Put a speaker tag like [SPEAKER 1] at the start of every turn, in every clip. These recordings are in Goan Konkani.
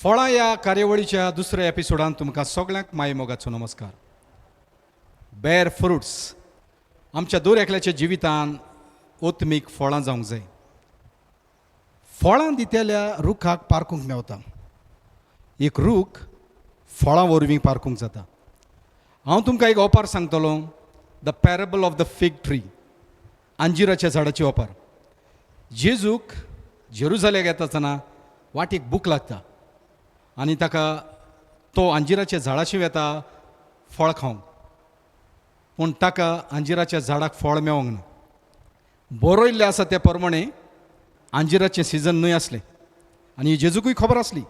[SPEAKER 1] फळां ह्या कार्यावळीच्या दुसऱ्या एपिसोडान तुमकां सगळ्यांक मायेमोगाचो नमस्कार. बेर फ्रुट्स. आमच्या दर एकल्याच्या जिवितान ओतमीक फळां जावंक जाय. फळां दितल्या रुखाक पारखूंक मेवता. एक रूख फळां वरवीं पारखूंक जाता. हांव तुमकां एक ओपार सांगतलो, the parable of the fig tree, अंजिराच्या झाडाची ओपार. जेजूक जेरुजाल्याक येता आसतना वाटेक भूक लागता आनी ताका तो अंजिराच्या झाडाशी वेता फळ खावंक, पूण ताका अंजिराच्या झाडाक फळ मेवोंक ना. बरयल्लें आसा ते प्रमाणे अंजिराचें सिजन न्हय आसलें आनी जेजूकूय खबर आसली.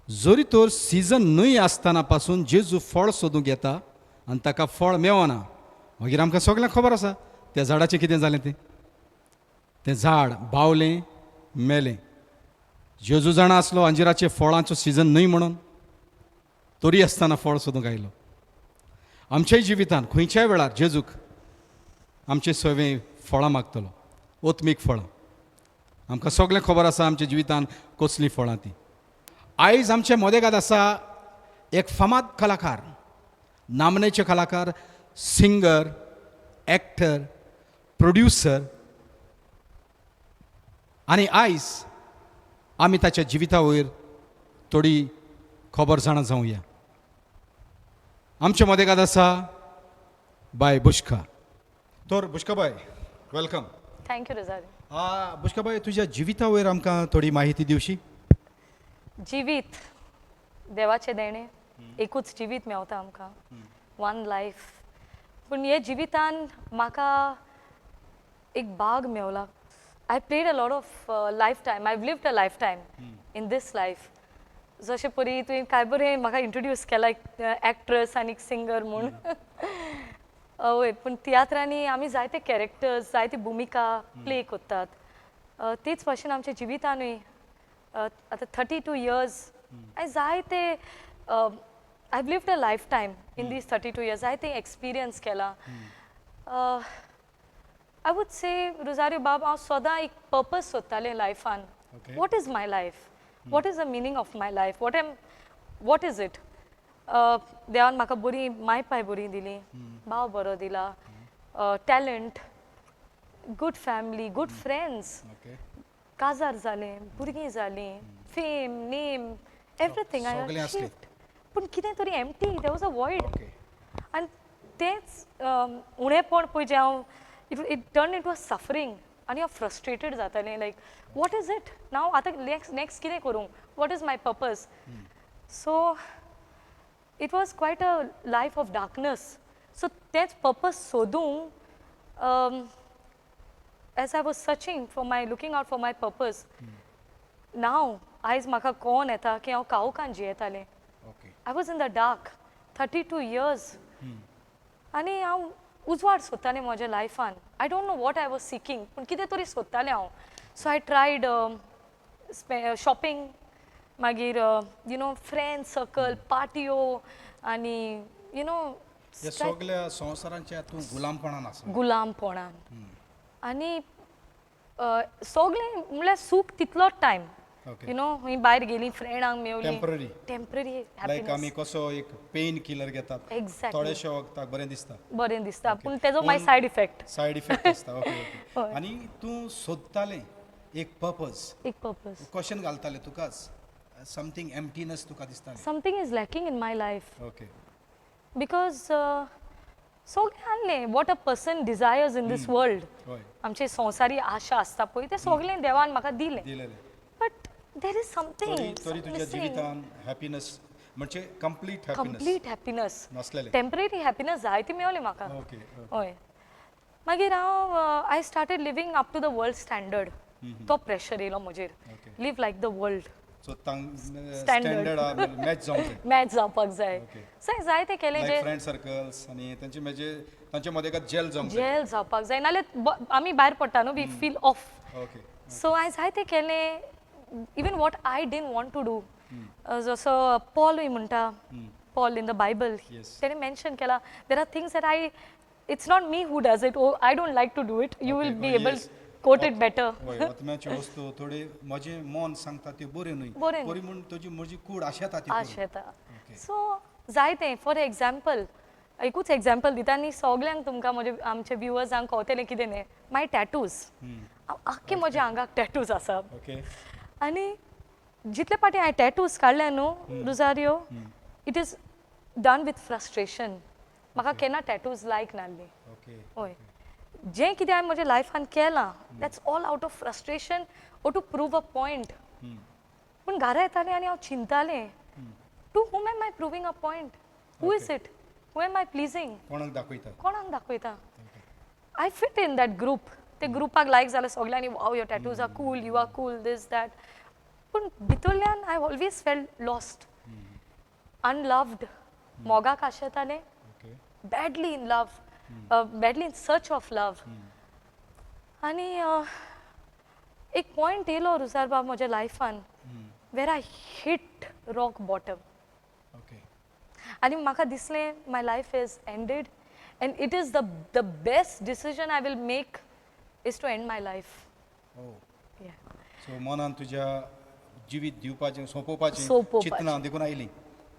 [SPEAKER 1] जरी तर सिजन न्हय आसतना पासून जेजू फळ सोदूंक येता आनी ताका फळ मेवना, मागीर आमकां सगळ्यांक खबर आसा त्या झाडाचें कितें जालें तें. तें झाड बावलें, मेलें. जेजू जाणा आसलो अंजिराचे फळांचो सिजन न्हय म्हणून, तरी आसतना फळ सोदूंक आयलो. आमच्याय जिवितान खंयच्याय वेळार जेजूक आमचे सवे फळां मागतलो, ओतमीक फळां. आमकां सगळें खबर आसा आमच्या जिवितान कसलीं फळां ती. आयज आमच्या मदेगाद आसा एक फामाद कलाकार, नामनेचे कलाकार, सिंगर, एक्टर, प्रोड्युसर आनी आयज आमी ताच्या जिविता वयर थोडी खबर जाणा जावया. आमच्या मदेगाद आसा बाय बुशका. तर बुशकाबाय, welcome.
[SPEAKER 2] Thank you Rosario.
[SPEAKER 1] बुशकाबाय, तुज्या जिविता वयर आमकां थोडी माहिती दिवशी?
[SPEAKER 2] जिवीत देवाचें देणें. एकूच जिवीत मेवता आमकां, वन लायफ. पूण हे जिवितान म्हाका एक भाग Mewla. I played a lot of life time, I lived a life time in this life. जशें परी तुवें काय बरें म्हाका इंट्रोड्यूस केला एक एक्ट्रस आनी एक सिंगर म्हूण. हय, पूण तियात्रांनी आमी जायते कॅरेक्टर्स, जायती भुमिका प्ले करतात. तेच भाशेन आमच्या जिवितानूय आतां 32 इयर्स हांवें जायते, I lived a life time in these 32 years. जायते एक्सपिरियन्स केला. I would say, Rosario बाब, हांव सदां एक पर्पज सोदतालें लायफान. What is my life? What is the meaning of my life? What is it? देवान म्हाका बरी माय पाय बरी दिली, भाव बरो दिला, talent, good family, good friends. काजार जालें, भुरगीं जालीं, फेम, नेम, एवरीथींग.
[SPEAKER 1] सगळें आसलें.
[SPEAKER 2] पूण कितें तरी empty, there was a void. आनी तेंच उणेपण पळय जें हांव, it turn into a suffering आनी हांव फ्रस्ट्रेटेड जातालें, like, what is it now? आतां नेक्स्ट कितें करूं? What is my purpose? So it was quite a life of darkness. So तेंच पर्पज सोदूंक, as I was searching for my looking out for my purpose, now आयज म्हाका कोण येता की हांव काळोखान जियेतालें. I was in the dark 32 years आनी हांव उजवाड सोदतालें म्हज्या लायफान. I don't know what I was seeking, पूण कितें तरी सोदतालें हांव. सो I tried shopping, मागीर you know friend circle, पार्टयो आनी you know
[SPEAKER 1] ह्या सगल्या संवसारांच्या तूं गुलामपणान आसा.
[SPEAKER 2] गुलामपणान आनी सगळें म्हणल्यार सूख तितलोच टायम. You know खंय भायर गेली, फ्रेंडांक मेवली.
[SPEAKER 1] Temporary.
[SPEAKER 2] Temporary.
[SPEAKER 1] लायक आमी कसो एक पेन किलर घेतात.
[SPEAKER 2] Exactly.
[SPEAKER 1] थोडेशे वखदाक बरें दिसता.
[SPEAKER 2] बरें दिसता, पूण तेजो मागीर सायड इफेक्ट.
[SPEAKER 1] सायड इफेक्ट आसता, ओके ओके
[SPEAKER 2] हय.
[SPEAKER 1] आनी तूं सोदतालें एक पर्पज.
[SPEAKER 2] एक पर्पज.
[SPEAKER 1] क्वेश्चन घालतालें तुकाच, समथींग एम्प्टीनस तुका दिसतालें.
[SPEAKER 2] Something is lacking in my life. Because सगळें आहलें, what a person desires in this world, आमची संवसारी आशा आसता पळय, तें सगळें देवान म्हाका दिलें.
[SPEAKER 1] दिलेलें.
[SPEAKER 2] But there is something
[SPEAKER 1] तरी तुज्या जिवितान हॅपीनस म्हणजे कंप्लीट हॅपीनस
[SPEAKER 2] कंप्लीट हॅपीनस
[SPEAKER 1] नासलेलें.
[SPEAKER 2] टेम्पररी हॅपीनस जायती मेवली म्हाका.
[SPEAKER 1] ओके
[SPEAKER 2] हय, मागीर हांव, I started living up to the world standard. तो प्रेशर येयलो म्हजेर. Live like the world.
[SPEAKER 1] So
[SPEAKER 2] Standard.
[SPEAKER 1] Standard match जावंक जाय.
[SPEAKER 2] मॅच जावपाक जाय. सो जायतें केलें
[SPEAKER 1] लायक
[SPEAKER 2] जें
[SPEAKER 1] फ्रेंड सर्कल्स आनी तांचे म्हणजे तांचे मदें जेल जावंक जाय.
[SPEAKER 2] जेल जावपाक जाय, नाल्यार आमी भायर पडटा न्हू, we feel off. सो हांवें जायतें केलें, even what I didn't want to do. जसो पॉलूय म्हणटा, पॉल इन the Bible, तेणें मेन्शन केला, there are things that I, it's not me who does it. I don't like to do it. You will be able quote it better.
[SPEAKER 1] हय, आत्म्याच्यो वस्तू थोडी म्हजें मन सांगता त्यो बऱ्यो न्हय.
[SPEAKER 2] बऱ्यो न्हय.
[SPEAKER 1] बरी म्हूण तुजी म्हजी कूड आशेता त्यो करूंक.
[SPEAKER 2] आशेता.
[SPEAKER 1] Okay.
[SPEAKER 2] सो जायतें, फॉर एग्जाम्पल, एकूच एग्जाम्पल दिता आनी सगल्यांक तुमकां म्हजे आमचे व्युवर्सांक कळटलें कितें न्ही. माय टॅटूज, आख्खे म्हज्या आंगाक टॅटूज आसा. आनी जितले फावटी हांवें टॅटूज काडले न्हू Rosario, it is done with frustration. म्हाका केन्ना टॅटूज लायक नासली. हय, जें कितें हांवें म्हज्या लायफान केलां, that's all out of frustration or to prove a point. पूण घरा येतालें आनी हांव चिंतालें, to whom am I proving a point? Who is it? Who am I pleasing?
[SPEAKER 1] कोणाक दाखयता?
[SPEAKER 2] कोणाक दाखयता? I fit in that group. ते ग्रुपाक लायक जालें सगल्यांनी, wow, your tattoos are cool, you are cool, this that. पूण भितरल्यान I always felt lost, unloved. मोगाक आशेतालें, badly in love, badly in search of love. आनी एक पॉयंट येयलो रुजार बाब म्हज्या लायफान where I hit rock bottom. आनी म्हाका दिसलें my life is ended and it is the best decision I will make is to end my life.
[SPEAKER 1] Oh, so मनान तुज्या जिवीत दिवपाचें, सोंपोवपाचें
[SPEAKER 2] सोंपोवपाचें.
[SPEAKER 1] चिंतनां देखून आयलीं.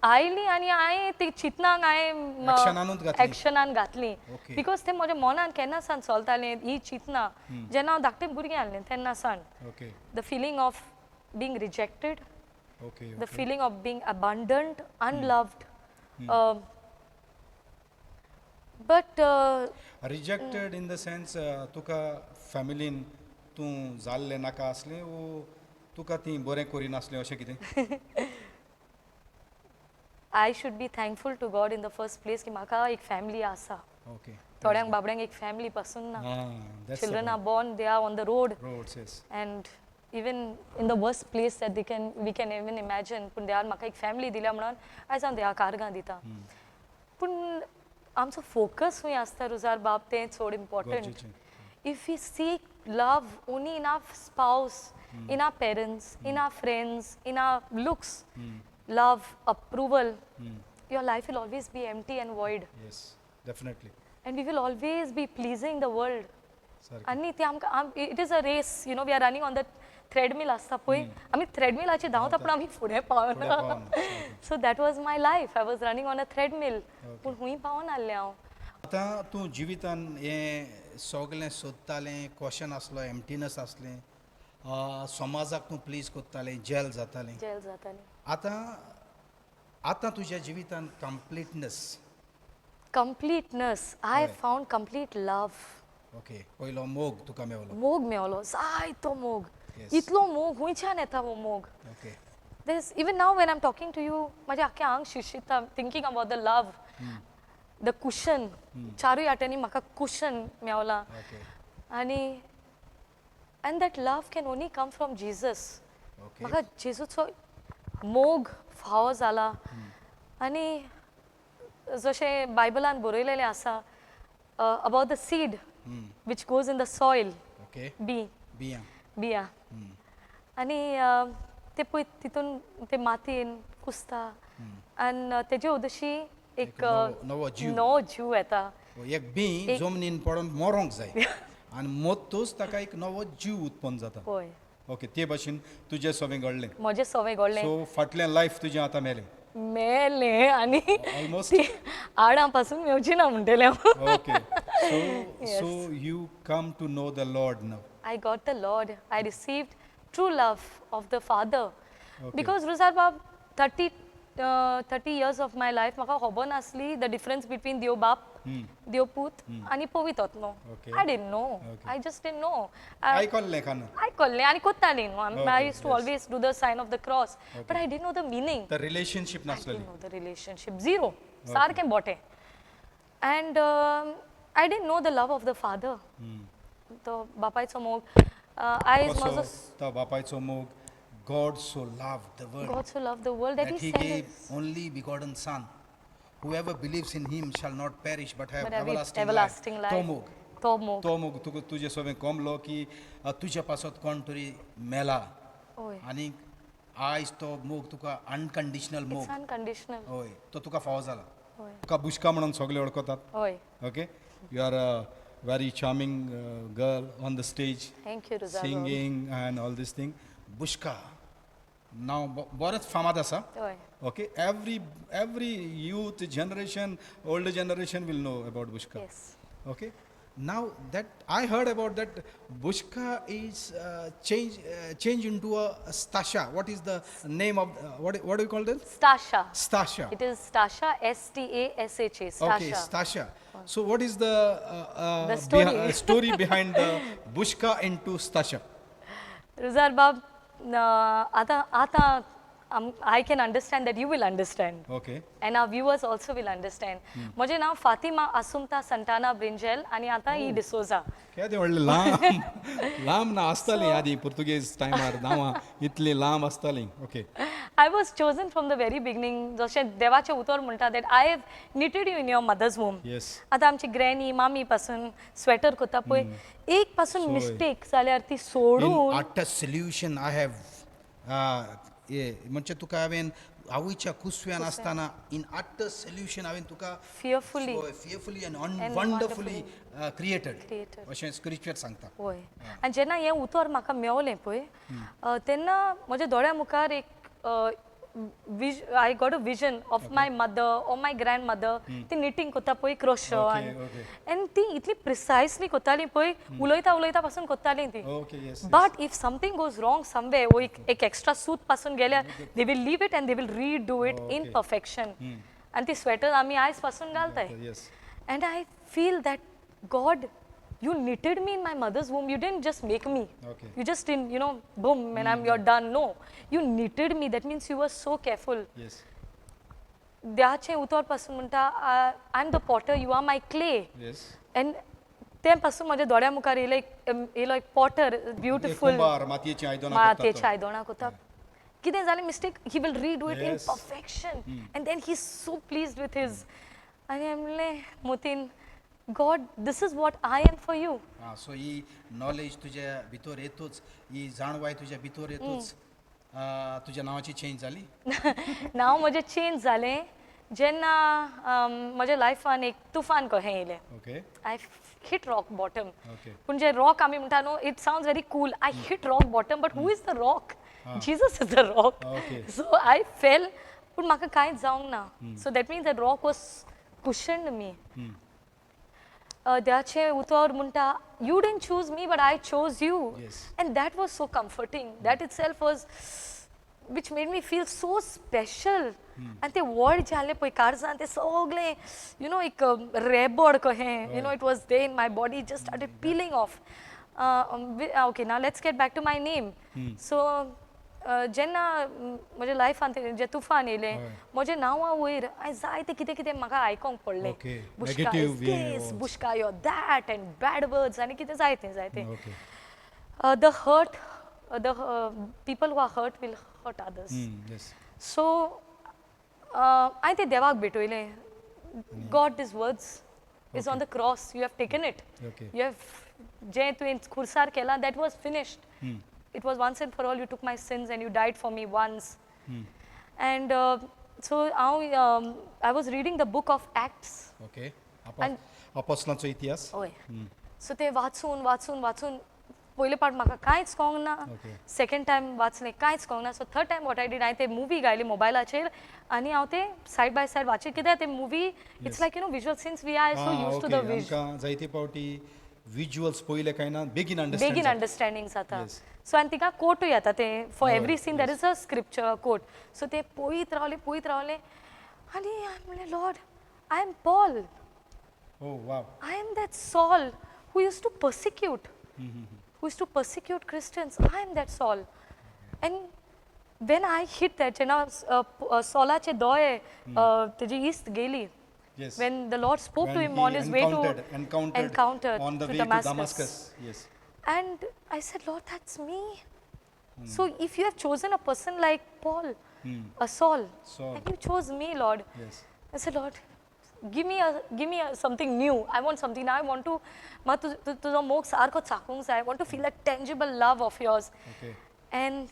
[SPEAKER 2] आयली आनी हांवें ती चिंतनाक हांवें
[SPEAKER 1] एक्शनानूच घातली.
[SPEAKER 2] एक्शनान घातली. Because तें म्हज्या मनान केन्ना सावन चलतालें ही चिंतनां, जेन्ना हांव धाकटें भुरगें आसलें तेन्ना सावन. The feeling of being rejected, the feeling of being abandoned, unloved. But
[SPEAKER 1] rejected in the sense, तुका फॅमिलीन तूं जाल्लें नाका आसलें वो तुका ती बरें करिनासलें अशें कितें?
[SPEAKER 2] I should be thankful to God in the first place की म्हाका एक फॅमिली आसा. थोड्यांक बाबड्यांक एक फॅमिली पासून ना. Children are born, they are on the road.
[SPEAKER 1] Roads, yes.
[SPEAKER 2] And even in the worst place that they can, we can even imagine. पूण देवान म्हाका एक फॅमिली दिल्या म्हणून आयज हांव देवाक आर्गां दिता. पूण आमचो फोकस खंय आसता रुजार बाब, तें चड इम्पॉर्टंट.
[SPEAKER 1] गरजेचें.
[SPEAKER 2] If we seek love only in our spouse, in our parents, in our friends, in our looks, love, approval, your life will always be empty and void.
[SPEAKER 1] Yes, definitely.
[SPEAKER 2] And we will always be pleasing the world.
[SPEAKER 1] सारकें.
[SPEAKER 2] आनी ते आमकां, it is a race, you know, we are running on the treadmill आसता पळय, आमी थ्रेडमिलाचेर धांवता पूण आमी फुडें
[SPEAKER 1] फुडें
[SPEAKER 2] पावना.
[SPEAKER 1] पावना.
[SPEAKER 2] So that was my life. I was running on a treadmill, पूण खूंय पावनासलें हांव.
[SPEAKER 1] आतां तूं जिवितान हें सगलें सोदतालें, क्वेशन आसलो, एम्प्टीनस आसलें, समाजाक तूं प्लीज करतालें, जेल जातालें.
[SPEAKER 2] जेल जातालें.
[SPEAKER 1] आतां आतां तुज्या जिवितान completeness.
[SPEAKER 2] Completeness, I found complete love.
[SPEAKER 1] Okay, पयलो मोग तुका मेवलो.
[SPEAKER 2] मोग मेवलो, जायतो मोग. इतलो मोग खंयच्यान येता हो मोग? This even now when I am talking to you, म्हजें आख्खें आंग शिरशिरता thinking about the love, the cushion. चारूय वाटेंनी म्हाका कुशन मेवला. आनी and that love can only come from Jesus. म्हाका जेजूचो मोग फावो जाला. आनी जशें बायबलान बरयलेलें आसा about the seed which goes in the soil, बी
[SPEAKER 1] बियां.
[SPEAKER 2] बियां. आनी ते पळय तितून ते मातयेन कुसता आनी तेजे उदशी एक
[SPEAKER 1] नवो जीव,
[SPEAKER 2] नवो जीव येता.
[SPEAKER 1] एक बी जमनीन पडोन मरोंक जाय आनी मरतूच ताका एक नवो जीव उत्पन्न जाता.
[SPEAKER 2] हय.
[SPEAKER 1] ओके, ते भाशेन तुजें सगळें घडलें.
[SPEAKER 2] म्हजें सगळें घडलें.
[SPEAKER 1] सो फाटलें लायफ तुजें आतां मेलें.
[SPEAKER 2] मेलें आनी
[SPEAKER 1] ऑलमोस्ट
[SPEAKER 2] आडां पासून मेवची ना म्हणटलें हांव.
[SPEAKER 1] Okay, so so you come to know the Lord now.
[SPEAKER 2] I got the Lord. I received true love of the Father. Because Rosar Bab, 30 years of my life म्हाका खबर नासली the difference between देव बाप, देव पूत आनी पवित्र आत्मो. I didn't know. I just didn't know.
[SPEAKER 1] आयकल्लें कानार.
[SPEAKER 2] आयकल्लें आनी कोत्तालीं न्हू. I used to always do the sign of the cross, but I didn't know the meaning.
[SPEAKER 1] The relationship नासलेली.
[SPEAKER 2] I didn't know the relationship. Zero. सारकें बोटें. And I didn't know the love of the Father. तो बापायचो मोग. आयज म्हजो
[SPEAKER 1] तो बापायचो मोग. God so loved the world.
[SPEAKER 2] God so loved the world that
[SPEAKER 1] that
[SPEAKER 2] he
[SPEAKER 1] he
[SPEAKER 2] sent
[SPEAKER 1] gave
[SPEAKER 2] his
[SPEAKER 1] only begotten Son. Whoever believes in him shall not perish but have
[SPEAKER 2] But have
[SPEAKER 1] everlasting,
[SPEAKER 2] everlasting
[SPEAKER 1] life.
[SPEAKER 2] life.
[SPEAKER 1] तो मोग.
[SPEAKER 2] तो मोग.
[SPEAKER 1] तो मोग तुका तुजे सगळें कोमलो की तुज्या पासत कोण तरी मेला आनी आयज तो मोग तुका अनकंडिशनल मोग.
[SPEAKER 2] It's unconditional.
[SPEAKER 1] हय, तो तुका फावो जाला. तुका बुशका म्हणून सगळे वळखतात.
[SPEAKER 2] हय.
[SPEAKER 1] Okay, you are Very charming girl on the stage.
[SPEAKER 2] Thank you Rosario.
[SPEAKER 1] Singing and all this thing. Bushka नांव बरेंच फामाद आसा.
[SPEAKER 2] हय.
[SPEAKER 1] Okay, every youth generation, older generation will know about Bushka.
[SPEAKER 2] Yes.
[SPEAKER 1] Okay, now that I heard about that Bushka is change into a Stasha. What is the name of what do you call that?
[SPEAKER 2] Stasha.
[SPEAKER 1] Stasha.
[SPEAKER 2] It is Stasha, S T A S H A. Stasha.
[SPEAKER 1] Okay, Stasha. So what is the
[SPEAKER 2] The story.
[SPEAKER 1] Story behind the Bushka into Stasha?
[SPEAKER 2] Rosar बाब, आतां आतां I can understand that you will understand. And our viewers also will understand. म्हजें नांव फातिमा आसुमता संताना ब्रिंजेल आनी आतां ही डिसोजा.
[SPEAKER 1] केदें व्हडलें लांब लांब नांव आसतालीं आदीं पुर्तुगेज टायमार, नांवां इतलीं लांब आसतालीं. Okay.
[SPEAKER 2] I was chosen from the very beginning. जशें देवाचें उतर म्हणटा that I have knitted you in your mother's womb. आतां आमची ग्रॅनी मामी पासून स्वेटर कोत्ता पळय, एक पासून
[SPEAKER 1] सोय.
[SPEAKER 2] मिस्टेक जाल्यार ती सोडून.
[SPEAKER 3] In solution I have म्हणजे तुका हांवें आवयच्या कुसव्यान आसतना इन आट्ट सोल्युशन हांवें तुका
[SPEAKER 2] Fearfully.
[SPEAKER 3] Fearfully and
[SPEAKER 2] And
[SPEAKER 3] wonderfully created
[SPEAKER 2] Created.
[SPEAKER 3] अशें स्क्रिप्चर सांगता.
[SPEAKER 2] वय, आनी जेन्ना हें उतर म्हाका मेवलें पळय, तेन्ना म्हज्या दोळ्या मुखार एक I got a vision of my mother or my grandmother. ती निटींग कोत्ता पळय क्रोशो. आनी ती इतली प्रिसायसली कोत्ताली पळय, उलयता उलयता पासून कोत्ताली ती.
[SPEAKER 1] Okay yes
[SPEAKER 2] But if something goes wrong somewhere, वो एक एक एक्स्ट्रा सूत पासून गेल्यार, they will leave it and they will redo it in perfection. आनी ती स्वेटर आमी आयज पासून घालताय. And I feel that God, you knitted me in my mother's womb. You didn't just make me. You just didn't, boom, and I'm you're done. No, you knitted me. That means you were so careful. देवाचें उतर पासून म्हणटा, I am the potter, you are my clay. And तें पासून म्हज्या दोळ्या मुखार येयलो एक येयलो एक पॉटर, ब्युटिफूल.
[SPEAKER 1] कुंभार मातयेचीं आयदनां करता तो.
[SPEAKER 2] मातयेचीं आयदनां करता. कितें जालें mistake, he will redo it in perfection and then he is so pleased with his. आनी हांवें म्हणलें मोतीन, God, this is what I am for you.
[SPEAKER 3] आं, सो ही नॉलेज तुज्या भितर येतूच, ही जाणवाय तुज्या भितर येतूच, तुज्या नांवाची चेंज जाली?
[SPEAKER 2] नांव म्हजें चेंज जालें जेन्ना म्हज्या लायफान एक तुफान कहें येयलें. I hit rock bottom. पूण जे रॉक आमी म्हणटा न्हू, it sound very cool, I hit rock bottom, but who is the rock? Jesus is the rock. So I fell, पूण म्हाका कांयच जावंक ना. So that means that rock was cushioned me. देवाचें उतर म्हणटा, you didn't choose me but I chose you. And that was so comforting. That itself was which made me feel so special. आनी ते वर्ड जे आहले पळय काळजान, ते सगळे you know एक रेबड कहें, it was there in my body, just started peeling off. Okay, now let's get back to my name. So जेन्ना म्हज्या लायफान जे तुफान येयलें, म्हजें नांवा वयर हांवें जायते कितें कितें म्हाका आयकोंक पडलें. Bushka is
[SPEAKER 1] Negative
[SPEAKER 2] this,
[SPEAKER 1] words.
[SPEAKER 2] Bushka you're that and bad words आनी कितें जायतें जायतें. The hurt, the people who are hurt will hurt others. So हांवें तें देवाक भेटयलें. God, these words is on the cross, you have taken it. You have जें तुवें खुर्सार केलां, that was finished. It was once and for all. You took my sins and you died for me once. And so हांव I was reading the book of Acts.
[SPEAKER 1] अपोस्लांचो इतिहास.
[SPEAKER 2] हय. सो ते वाचून वाचून वाचून पयले पावट म्हाका कांयच कळोंक ना. सेकंड टायम वाचलें, कांयच कळोंक ना. So third time what I did, हांवें ते मुवी घायली मोबायलाचेर आनी हांव ते सायड बाय सायड वाचीत, कित्याक ते movie, it's like visual, since we are so used to the visual.
[SPEAKER 1] आमकां जायते पावटी विज्युअल्स पळयले काय ना बेगीन अंडरस्टँड
[SPEAKER 2] बेगीन अंडरस्टँडींग जाता. सो आनी तिका कोटूय येता ते, for every scene there is a scripture quote. So ते पळयत रावले, पळयत रावले आनी हांवें म्हणलें, Lord, I am Paul.
[SPEAKER 1] Oh wow.
[SPEAKER 2] I am that Saul who used to persecute, who used to persecute Christians. I am that Saul. And when I hit that, जेन्ना सॉलाचे दोळे तेजी इस्त गेली, when the Lord spoke to
[SPEAKER 1] When
[SPEAKER 2] him
[SPEAKER 1] he
[SPEAKER 2] on his way to
[SPEAKER 1] encountered
[SPEAKER 2] encountered
[SPEAKER 1] on the
[SPEAKER 2] to
[SPEAKER 1] way
[SPEAKER 2] Damascus.
[SPEAKER 1] To Damascus. Yes.
[SPEAKER 2] And I said, Lord, that's me. So if you have chosen a person like Paul, a Saul,
[SPEAKER 1] Saul.
[SPEAKER 2] And you chose me, Lord. I said, Lord, give me something new. I want something. I want to, म्हाका तुजो मोग सारको चाकूंक जाय. I want to feel that tangible love of yours. And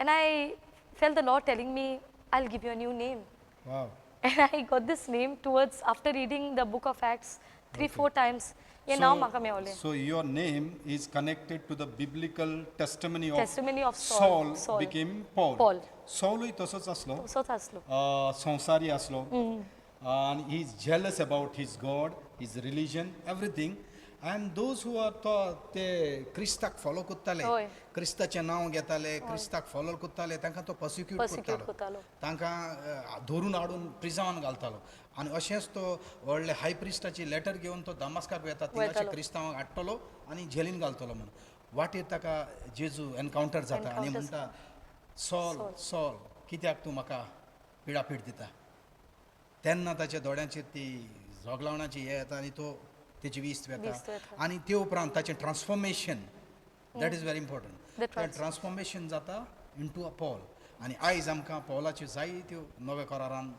[SPEAKER 2] I felt the Lord telling me, I'll give you a new name.
[SPEAKER 1] Wow.
[SPEAKER 2] And I got this name towards after reading the book of Acts 3, 4 times. हें नांव म्हाका मेवलें.
[SPEAKER 1] So your name is connected to the biblical testimony of
[SPEAKER 2] Testimony of Saul.
[SPEAKER 1] Saul,
[SPEAKER 2] Saul.
[SPEAKER 1] became Paul.
[SPEAKER 2] Paul.
[SPEAKER 1] सॉलूय तसोच आसलो.
[SPEAKER 2] तसोच आसलो.
[SPEAKER 1] संवसारी आसलो and he is jealous about his God, his religion, everything.
[SPEAKER 3] And those who are तो ते क्रिस्ताक फॉलो करताले,
[SPEAKER 2] हय.
[SPEAKER 3] क्रिस्ताचें नांव घेताले, क्रिस्ताक फॉलो करताले, तांकां तो पर्सिक्यूट
[SPEAKER 2] Persecute
[SPEAKER 3] करतालो.
[SPEAKER 2] करतालो.
[SPEAKER 3] तांकां धरून हाडून प्रिजावान घालतालो आनी अशेंच तो व्हडले हाय प्रिस्टाची लेटर घेवन तो दमास्काक वता, थिंगाचे
[SPEAKER 2] वयतालो.
[SPEAKER 3] क्रिस्तांवांक हाडटलो आनी जेलीन घालतलो म्हणून. वाटेर ताका जेजू एनकावंटर जाता आनी
[SPEAKER 2] Encounter.
[SPEAKER 3] म्हणटा, सॉल, सॉल, कित्याक तूं म्हाका पिडापीड दिता? तेन्ना ताच्या दोळ्यांचेर ती जोगलावणाची हे येता आनी तो तेची वीज
[SPEAKER 2] वीज
[SPEAKER 3] वता.
[SPEAKER 2] वता.
[SPEAKER 3] आनी ते उपरांत ताचें transformation, that is very important.
[SPEAKER 2] The
[SPEAKER 3] तें ट्रान्सफॉर्मेशन जाता इंटू अ पॉल आनी आयज आमकां पॉलाच्यो जायत्यो नव्या करारान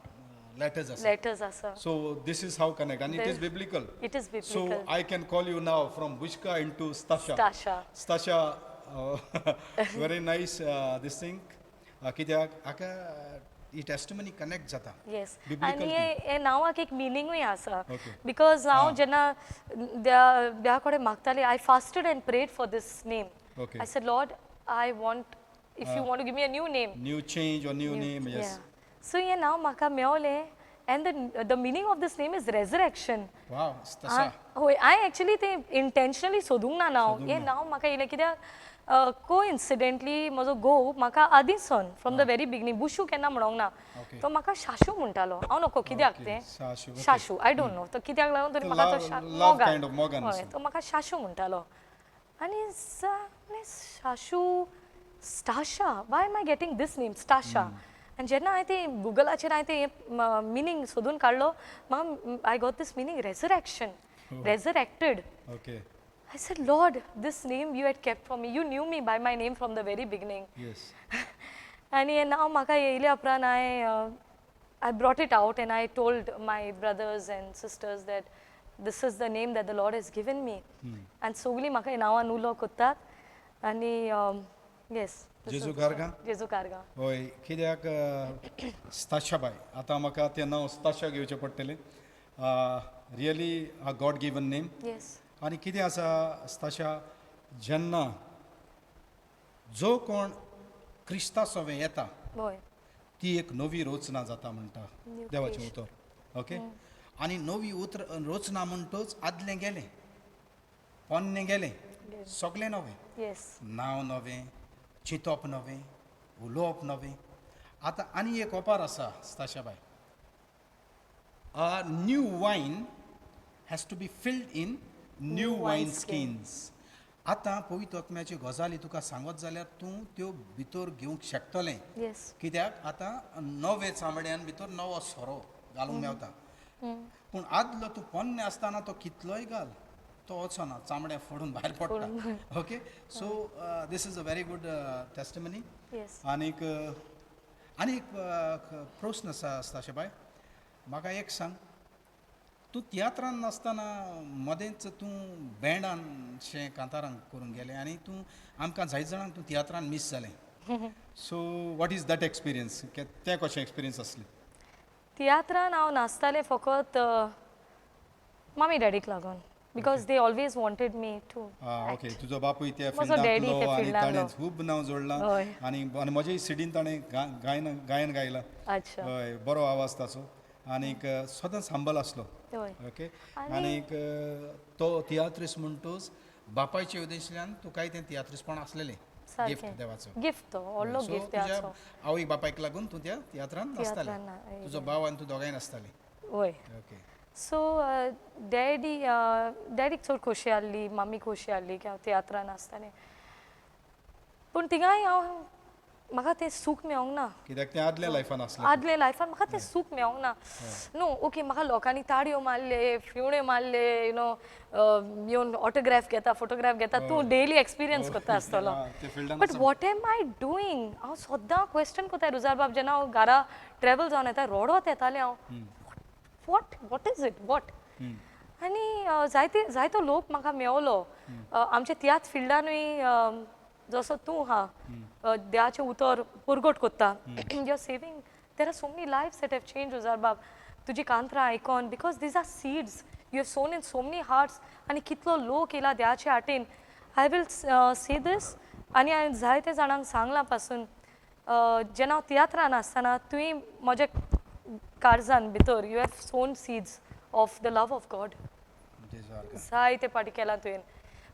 [SPEAKER 3] लेटर्स आसा.
[SPEAKER 2] लेटर्स आसा.
[SPEAKER 1] So this is how connect and it is biblical.
[SPEAKER 2] It is
[SPEAKER 1] So
[SPEAKER 2] biblical.
[SPEAKER 1] I can call you now from Bushka into Stasha.
[SPEAKER 2] Stasha.
[SPEAKER 1] Stasha, very nice this thing. कित्याक
[SPEAKER 3] हाका ही टेस्टमनी कनेक्ट जाता.
[SPEAKER 2] येस.
[SPEAKER 1] Biblical.
[SPEAKER 2] आनी हे नांवाक एक मिनींगूय आसा.
[SPEAKER 1] Okay.
[SPEAKER 2] Because हांव जेन्ना देवा कडेन मागतालें, I fasted and prayed for this name. I said, Lord, I want, if you want to give me a new name.
[SPEAKER 1] New change or new name, yes.
[SPEAKER 2] So हें नांव म्हाका मेवलें and the meaning of this name is resurrection.
[SPEAKER 3] वाव, तसा.
[SPEAKER 2] हय, हांवें एक्चुली तें इंटेन्शनली सोदूंक ना नांव. हें नांव म्हाका येयलें कित्याक को इन्सिडेंटली म्हजो घोव म्हाका आदींसून from the very beginning Bushu केन्ना म्हणोंक ना. तो म्हाका शाशू म्हणटालो. हांव नको कित्याक तें
[SPEAKER 1] शाशू, okay.
[SPEAKER 2] Shashu, I don't know तो कित्याक लागून तरी
[SPEAKER 1] तो
[SPEAKER 2] म्हाका तो
[SPEAKER 1] love
[SPEAKER 2] मोगान.
[SPEAKER 1] Kind of, मोगान
[SPEAKER 2] हय,
[SPEAKER 1] असो.
[SPEAKER 2] तो म्हाका शाशू म्हणटालो आनी Shashu, Stasha, why am I getting this name Stasha? आनी जेन्ना हांवें तें गुगलाचेर हांवें तें मिनींग सोदून काडलो, म्हाका I got this meaning, resurrection, resurrected. I said, Lord, this name you had kept for me. You knew me by my name from the very beginning. आनी हें नांव म्हाका येयल्या उपरांत I brought it out and I told my brothers and sisters that this is the name that the Lord has given me. आनी सगलीं म्हाका ह्या नांवान उलो कोत्तात आनी येस.
[SPEAKER 1] जेजू कारगां?
[SPEAKER 2] जेजू कारगां.
[SPEAKER 1] हय, कित्याक स्ताशाबाय, आतां म्हाका तें नांव स्ताशा घेवचें पडटलें. Really a God given name. आनी कितें आसा स्ताशा, जेन्ना
[SPEAKER 3] जो कोण क्रिस्ता सवें येता ती एक
[SPEAKER 1] नवी रचना जाता म्हणटा
[SPEAKER 2] New
[SPEAKER 1] देवाचें
[SPEAKER 2] creation.
[SPEAKER 1] उतर. ओके.
[SPEAKER 3] आनी नवी उतर रचना म्हणटच आदलें गेलें, पोन्नें गेलें, सगळें नवें. नांव नवें, चिंतप नवें, उलोवप नवें. आतां आनी एक ओपार आसा स्ताशाबाय, a new wine has to be filled in
[SPEAKER 1] new wine skins.
[SPEAKER 3] आतां पवित्र आत्म्याच्यो गजाली तुका सांगत जाल्यार तूं त्यो भितर घेवंक शकतलें. कित्याक आतां नवे चामड्यान भितर नवो सोरो घालूंक मेवता. पूण आदलो तूं पोन्नें आसतना तो कितलोय घाल, तो वचना, चामडें फोडून भायर पडटा. Okay, so this is a very good testimony.
[SPEAKER 1] आनीक
[SPEAKER 3] आनी एक प्रस्न आसा स्ताशेबाय, म्हाका एक सांग, तूं तियात्रान नासतना मदेंच तूं बँडान शें कांतारान करूंक गेलें आनी तूं आमकां जायत जाणांक तूं तियात्रान मीस जालें.
[SPEAKER 1] So what is that experience? तें कशें एक्सपिरियन्स आसलें?
[SPEAKER 2] तियात्रान हांव नाचतालें फकत मामी डॅडीक लागून, because they always wanted me to.
[SPEAKER 1] Okay, तुजो बापूय त्या
[SPEAKER 2] म्हजो डॅडी
[SPEAKER 1] फिल्डांतलो
[SPEAKER 2] त्या
[SPEAKER 1] आनी
[SPEAKER 2] फिल्डांतलो.
[SPEAKER 1] ताणें खूब नांव जोडलां. आनी आनी म्हज्याय सिडीन ताणें गायन गायलां. हय, बरो आवाज ताचो आनीक सदांच हंबल आसलो. ओके. आनीक
[SPEAKER 3] तो तियात्रीस म्हणटूच बापायच्या उद्देशान तुकाय तें तियात्रीसपण आसलेलें गिफ्ट देवाचो.
[SPEAKER 2] गिफ्ट, तो व्हडलो
[SPEAKER 3] So,
[SPEAKER 2] gift
[SPEAKER 3] तुज्या
[SPEAKER 2] देवाचो.
[SPEAKER 3] आवय बापायक लागून तूं त्या तियात्रान नासतालें.
[SPEAKER 2] तियात्रान ना,
[SPEAKER 3] तुजो भाव आनी तूं दोगांय नासतालीं.
[SPEAKER 2] हय.
[SPEAKER 3] ओके.
[SPEAKER 2] सो डॅडी, डॅडीक चड खोशी आहली, मामी खोशी आहली की हांव तियात्रान आसतालें. पूण थिंगाय हांव म्हाका तें सूख मेवोंक ना.
[SPEAKER 1] कित्याक तें आदल्या लायफान आसलें.
[SPEAKER 2] आदल्या लायफान म्हाका तें सूख मेवोंक ना. न्हू, ओके, म्हाका लोकांनी ताळयो मारले, फिवण्यो मारले, you know, येवन ऑटोग्राफ घेता, फोटोग्राफ घेता, तूं डेली एक्सपिरियन्स करता आसतलो.
[SPEAKER 1] ते फिल्डान.
[SPEAKER 2] But what am I doing? हांव सद्दां क्वेश्चन करता रुजार बाब. जेन्ना हांव घरा ट्रॅवल जावन येता, रडत येतालें हांव, what is it, what? आनी जायते जायतो लोक म्हाका मेवलो आमच्या त्याच फिल्डानूय, जसो तूं आहा, देवाचें उतर परगट कोत्ता, you are saving, there are so many lives that have change, रुजार बाब, तुजी कांतरां आयकोन, because these are seeds. You have sown in so many hearts आनी कितलो लोक येयला देवाचे हातीन. I will say these आनी हांवें जायते जाणांक सांगलां पासून, जेन्ना हांव तियात्रान आसतना तुवें म्हज्या काळजान भितर you have sown seeds of the love of God. जायते पाटी केलां तुवें.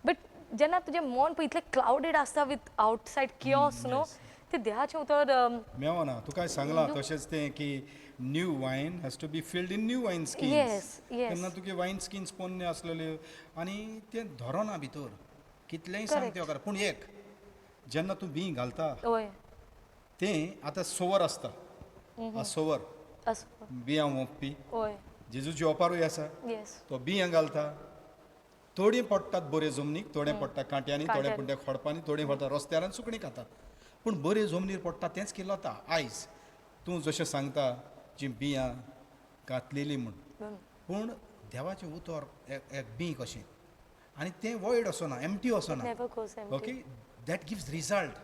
[SPEAKER 2] बट जेन्ना तुजें मन पळय इतलें क्लावडेड आसता विथ आवटसायड किओस न्हू, तें देवाचें उतर
[SPEAKER 1] मेवना तुका सांगलां तशेंच तें की new wine has to be filled in new wine skins.
[SPEAKER 2] Yes.
[SPEAKER 1] तेन्ना तुगे वायन स्किन्स पोन्ने आसलेल्यो आनी तें धरोना भितर कितलेंय सांग तें वखर. पूण एक जेन्ना तूं बीं घालता
[SPEAKER 2] हय
[SPEAKER 1] तें आतां सोवर आसता, सोवर
[SPEAKER 2] आसूं
[SPEAKER 1] बियां वोंपपी
[SPEAKER 2] हय
[SPEAKER 1] जेजूची ओपारूय आसा,
[SPEAKER 2] येस
[SPEAKER 1] तो बियां घालता, थोडीं पडटात बरे जमनीक, थोडे पडटा कांट्यांनी, थोडे
[SPEAKER 2] कांट्यांनी.
[SPEAKER 1] पडटा खोडपांनी, थोडे पडटा रस्त्यार आनी सुकणीं खाता. पूण बरे जमनीर पडटा तेंच किल्लता. आयज तूं जशें सांगता जी बियां घातलेली म्हूण, पूण देवाचें उतर एक बीं कशें आनी तें वॉयड वचना, एमटी वचना.
[SPEAKER 2] Never goes empty.
[SPEAKER 3] Okay, that gives result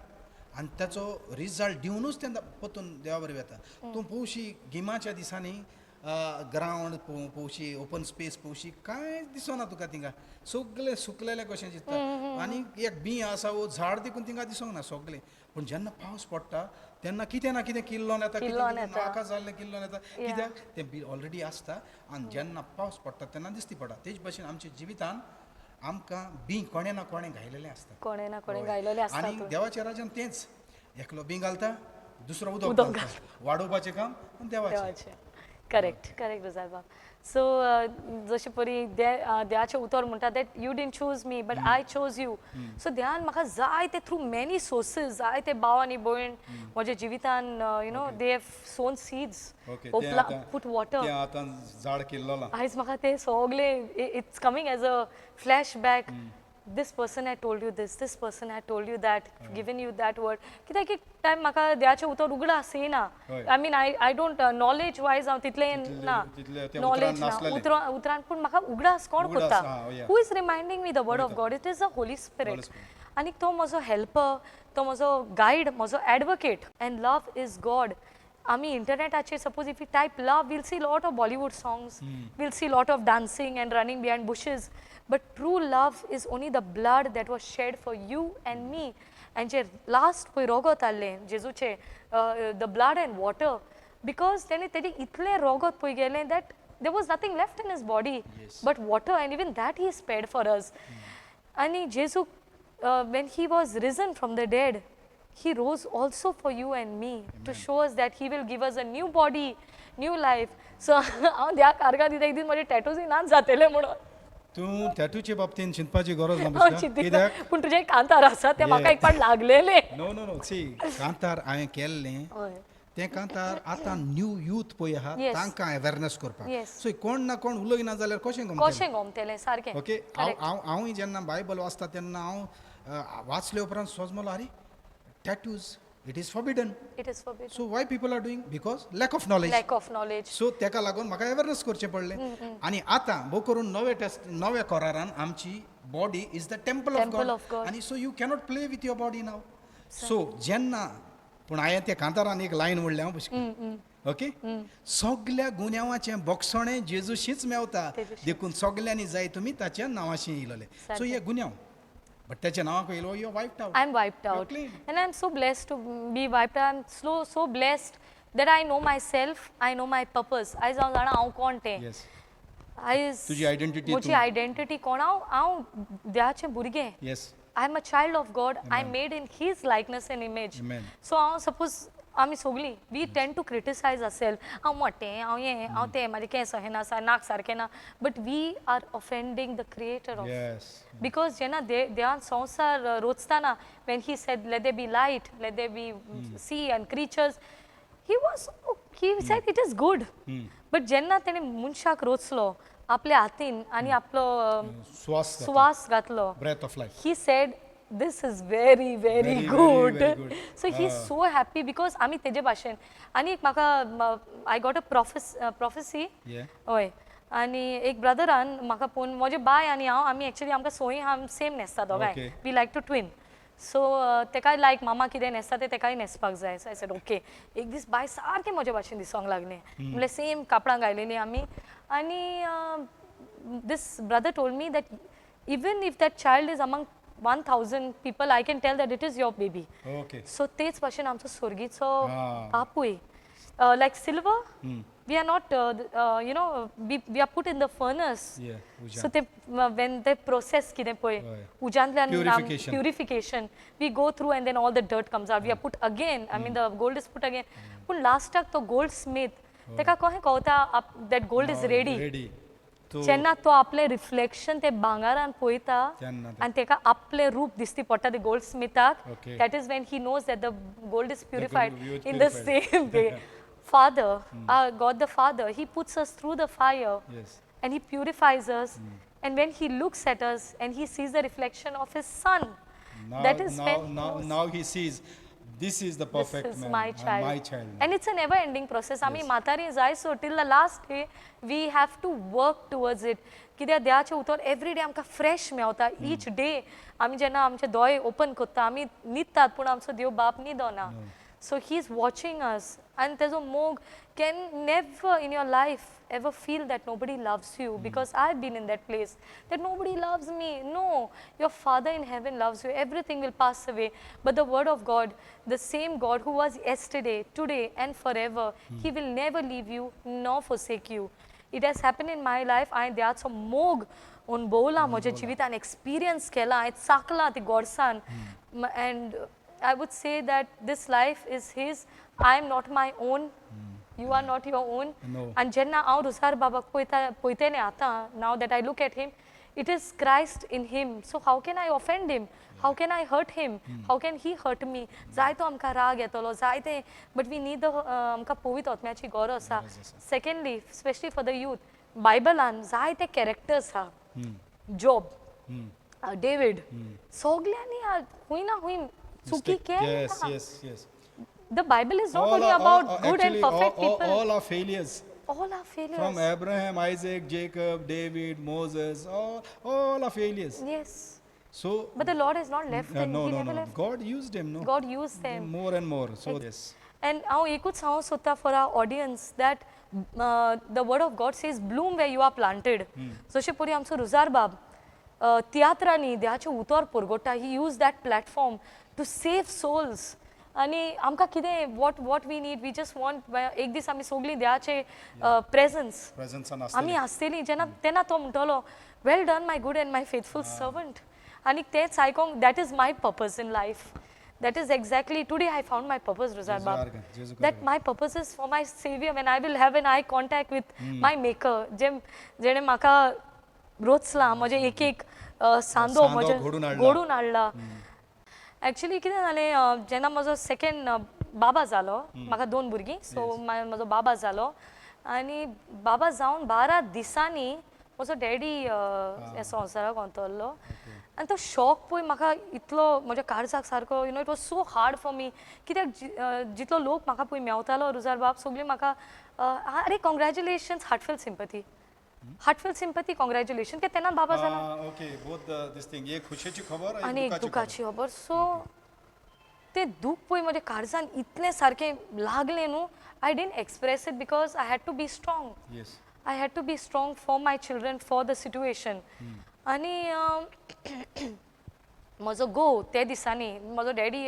[SPEAKER 3] आनी ताचो रिजल्ट दिवनूच तें परतून देवा बरें वता. तूं पळोवशी गिमाच्या दिसांनी ग्रावंड पळोवशी, ओपन स्पेस पळोवशी, कांय दिसना तुका थिंगा, सगळें सुकलेलें कशें दिसता. आनी एक बीं आसा वो झाड देखून थिंगा दिसोंक ना सगळें. पूण जेन्ना पावस पडटा तेन्ना कितें ना कितें किल्लोन येता,
[SPEAKER 2] किल्लोन
[SPEAKER 3] कितें
[SPEAKER 2] येता.
[SPEAKER 3] नाका जाल्लें किल्लोन येता, कित्याक तें बीं ऑलरेडी आसता आनी जेन्ना पावस पडटा तेन्ना दिसती पडटा. तेच भशेन आमच्या जिवितान आमकां बीं कोणें ना कोणें घायलेलें आसता,
[SPEAKER 2] कोणें ना कोणें घायलेलें आसता.
[SPEAKER 3] आनी देवाच्या राज्यान तेंच, एकलो बीं घालता, दुसरो उदक
[SPEAKER 2] उदक
[SPEAKER 3] घालता, वाडोवपाचें काम आनी देवाचें.
[SPEAKER 2] देवाचें. Correct correct रुजारबाब. सो जशें परी देवाचें उतर म्हणटा that you didn't choose me but I chose you. So देवान म्हाका जायते थ्रू मेनी सोर्सीस, जायते भाव आनी भयण म्हज्या जिवितान, you know, they have sown seeds,
[SPEAKER 1] okay, तें आतां
[SPEAKER 2] पुट वॉटर.
[SPEAKER 1] तें आतां झाड किल्ललां.
[SPEAKER 2] आयज म्हाका तें सगलें it's coming as a flashback. This person had told you this, this person had told you that, given you that word. कित्याक एक टायम म्हाका देवाचें उतर उगडास येना. I mean I don't knowledge wise हांव तितलें ना,
[SPEAKER 1] तितलें त्या
[SPEAKER 2] नॉलेज
[SPEAKER 1] उतरान
[SPEAKER 2] ना,
[SPEAKER 1] नासलेलें.
[SPEAKER 2] उतरान, पूण म्हाका उगडास कोण
[SPEAKER 1] उगडास,
[SPEAKER 2] करता?
[SPEAKER 1] हा, yeah.
[SPEAKER 2] Who is reminding me the word of God? It is the Holy Spirit.
[SPEAKER 1] Holy Spirit.
[SPEAKER 2] आनी तो म्हजो हेल्पर, तो म्हजो गायड, म्हजो advocate. And love is God. आमी इंटरनेटाचेर suppose if you type love, we'll see lot of Bollywood songs, we'll see lot of dancing and running behind bushes, but true love is only the blood that was shed for you and me. And J last पळय रोगत आहलें जेजूचें, the blood and water, because तेणें तेजें इतलें रोगत पळय गेलें that there was nothing left in his body but water, and even that he spared for us. आनी जेजू when he was risen from the dead, he rose also for you and me to show us that he will give us a new body, new life. So हांव देवाक आर्गां दिता, एक दीस म्हजे टॅटूजय नाच जातले म्हणून.
[SPEAKER 1] तूं टॅटूचे बाबतीन चिंतपाची गरज ना
[SPEAKER 2] हांव
[SPEAKER 1] पुष्का.
[SPEAKER 2] चिंतिना,
[SPEAKER 1] कित्याक
[SPEAKER 2] पूण तुजें कांतार आसा तें म्हाका एक पाट लागलेलें.
[SPEAKER 1] नो नो नो, सी,
[SPEAKER 3] कांतार हांवें केल्लें तें कांतार आतां न्यू यूथ पळय आहा तांकां अवेरनस करपाक. सो कोण ना कोण उलयना जाल्यार कशें गमतलें?
[SPEAKER 2] कशें गमतलें सारकें.
[SPEAKER 3] ओके, हांव हांवूय जेन्ना बायबल वाचता तेन्ना हांव वाचले उपरांत सोज म्हणलो, आरे tattoos it is forbidden.
[SPEAKER 2] It is forbidden.
[SPEAKER 3] So why people are doing? Because lack of knowledge.
[SPEAKER 2] Lack of knowledge.
[SPEAKER 3] So तेका लागून म्हाका अवेरनस करचें पडलें. आनी आतां भोव करून नवे टेस्ट नव्या करारान आमची body is the temple of
[SPEAKER 2] Temple
[SPEAKER 3] God.
[SPEAKER 2] of God.
[SPEAKER 3] आनी so you cannot play with your body now. So जेन्ना पूण हांवें त्या कांतारान एक लायन म्हणलें हांव, ओके, सगल्या गुन्यांवाचें बोगसणें जेजूशीच मेवता,
[SPEAKER 2] तेजूशीच.
[SPEAKER 3] देखून सगल्यांनी जाय तुमी ताच्या नांवाशी येयलेले. सो हे गुन्यांव, बट त्याच्या नांवाक येयलो, you wiped out.
[SPEAKER 2] I'm wiped
[SPEAKER 1] You're
[SPEAKER 2] out.
[SPEAKER 1] clean.
[SPEAKER 2] And I'm so blessed to be wiped out. I'm so blessed that I know myself, I know my purpose. आयज हांव जाणा हांव कोण तें. आयज
[SPEAKER 1] तुजी identity
[SPEAKER 2] म्हजी
[SPEAKER 1] तूं.
[SPEAKER 2] आयडेंटिटी कोण हांव, हांव देवाचें भुरगें. I am a child of God. I am made in his likeness and image.
[SPEAKER 1] Amen.
[SPEAKER 2] So हांव सपोज आमी सगळीं we tend to criticize ourself, हांव मोटें, हांव हें, हांव तें, म्हाजें केंस अशें ना, नाक सारकें ना, but we are offending the creator of. Because जेन्ना देवान संवसार रोचतना, when he said let there be light, let there be sea and creatures, he said it is good. But जेन्ना तेणें मनशाक रोचलो आपल्या हातीन आनी आपलो
[SPEAKER 1] स्वास घातलो.
[SPEAKER 2] स्वास घातलो,
[SPEAKER 1] breath of life,
[SPEAKER 2] he said this is very very
[SPEAKER 1] Very, very,
[SPEAKER 2] good.
[SPEAKER 1] very good.
[SPEAKER 2] So he's so happy because आमी तेजे भाशेन. आनी एक म्हाका I got a prophecy. हय, आनी एक ब्रदरान म्हाका पळोवन, म्हजे बाय आनी हांव, आमी एक्चुअली आमकां सोय आम सेम न्हेसता दोगांय. We like to twin. So तेकाय लायक मामा कितें न्हेसता तें तेकाय न्हेसपाक जाय. So I said okay. एक दीस बाय सारकें म्हजे भाशेन दिसोंक लागलें, म्हणल्यार सेम कापडां घायलेलीं आमी. आनी This brother told me that even if that child is among 1000 people, I can tell that it is your baby. So तेच भाशेन आमचो स्वर्गीचो बापूय, like silver, we are not, we are put in the furnace. So ते when ते प्रोसेस कितें पळय, उज्यांतल्यान
[SPEAKER 1] Purification.
[SPEAKER 2] Purification we go through, and then all the dirt comes out, we are put again, I mean, the gold is put again. पूण लास्टाक तो गोल्ड स्मीथ तेका कशें कळटा that gold is ready?
[SPEAKER 1] Ready. तो
[SPEAKER 2] जेन्ना तो आपलें रिफ्लेक्शन ते भांगारान पळयता
[SPEAKER 1] तेन्ना ते-
[SPEAKER 2] आनी तेका आपलें रूप दिसती पडटा ते gold स्मिथाक, that is when he knows that the gold is purified.
[SPEAKER 1] Gold is
[SPEAKER 2] In the
[SPEAKER 1] purified.
[SPEAKER 2] Same way, Father, God the Father, he puts us through the fire and he purifies us, and when he looks at us and he sees the reflection of his Son,
[SPEAKER 1] Now,
[SPEAKER 2] that is
[SPEAKER 1] now,
[SPEAKER 2] when he
[SPEAKER 1] now,
[SPEAKER 2] knows
[SPEAKER 1] now he sees this is the perfect
[SPEAKER 2] this is
[SPEAKER 1] man,
[SPEAKER 2] my child.
[SPEAKER 1] My child.
[SPEAKER 2] And it's a never ending process. आमी म्हातारी जाय so till the last day we have to work towards it, कित्याक देवाचें उतर एवरी डे आमकां फ्रेश मेवता. ईच डे आमी जेन्ना आमचे दोळे ओपन करता, आमी न्हिदतात पूण आमचो देव बाप न्हिदना. So he is watching us, आनी तेजो मोग can never in your life ever feel that nobody loves you, because I been in that place that nobody loves me. No, your Father in heaven loves you. Everything will pass away, but the word of God, the same God who was yesterday, today and forever, he will never leave you nor forsake you. It has happened in my life. हांवें देवाचो मोग अणभवला म्हज्या जिवितान, एक्सपिरियन्स केला, हांवें चाकलां ती गोडसान, and I would say that this life is his. I am not my own, you are not your own.
[SPEAKER 1] No.
[SPEAKER 2] आनी जेन्ना हांव रुजार बाबाक पळयता, पळयतलें आतां, now that I look at him, it is Christ in him. So how can I offend him? How can I hurt him? How can he hurt me? जायतो आमकां राग येतलो जायते, बट we need the आमकां पवित्र आत्म्याची गरज आसा. Secondly, specially for the youth, बायबलान जायते कॅरेक्टर्स आहा, जॉब, डेवीड, सगल्यांनी खूंय ना खूंय चुकी केल्या.
[SPEAKER 1] Yes.
[SPEAKER 2] The Bible is not
[SPEAKER 1] All
[SPEAKER 2] only about good and
[SPEAKER 1] actually,
[SPEAKER 2] perfect people.
[SPEAKER 1] All are failures.
[SPEAKER 2] All are failures.
[SPEAKER 1] From Abraham, Isaac, Jacob, David, Moses, all are failures. So,
[SPEAKER 2] But the Lord has not left them.
[SPEAKER 1] No,
[SPEAKER 2] He
[SPEAKER 1] no,
[SPEAKER 2] never
[SPEAKER 1] no.
[SPEAKER 2] left.
[SPEAKER 1] God used him, no?
[SPEAKER 2] God used them.
[SPEAKER 1] More and more. So, yes.
[SPEAKER 2] And हांव एकूच सांगूंक सोदता for our audience that the word of God says, "Bloom where you are planted." जशें परी आमचो रुजार बाब तियात्रांनी देवाचें उतर परगट्टा, he use that platform to save souls. आनी आमकां कितें, what we need, we just want एक दीस आमी सगळीं देवाचे प्रेजन्स
[SPEAKER 1] Presence
[SPEAKER 2] आमी आसतली जेन्ना, तेन्ना तो म्हणटलो, "Well done, my good and my faithful servant." आनी तेंच आयकोंक, that is my purpose in life. That is exactly, today I found my purpose, Rosar बाब, that my purpose is for my Saviour, when I will have an eye contact with my Maker, जे जेणे म्हाका रोचला, म्हजें एक एक सांदो
[SPEAKER 1] सांदो
[SPEAKER 2] म्हजे
[SPEAKER 1] घडून हाडला.
[SPEAKER 2] घडून हाडला. एक्चुली कितें जालें, जेन्ना म्हजो सेकंड बाबा जालो, म्हाका दोन भुरगीं, सो म्हजो बाबा जालो आनी बाबा जावन 12 दिसांनी म्हजो डॅडी ह्या संवसाराक अंतरलो. आनी तो शॉक पळय म्हाका इतलो म्हज्या काळजाक सारको, it was so hard for me, कित्याक जितलो लोक म्हाका पळय मेवतालो रुजार बाब, सगळीं म्हाका "अरे congratulations," heartfelt sympathy, heartfelt sympathy, congratulation, कित्याक तेन्ना बाबा जाला.
[SPEAKER 1] Okay, both this thing, एक खुशेची खबर.
[SPEAKER 2] आनी एक दुखाची खबर. सो तें दूख पळय म्हज्या काळजान इतलें सारकें लागलें न्हू, I didn't express it because I had to be strong. I had to be strong for my children, for the situation. आनी म्हजो घोव ते दिसांनी, म्हजो डॅडी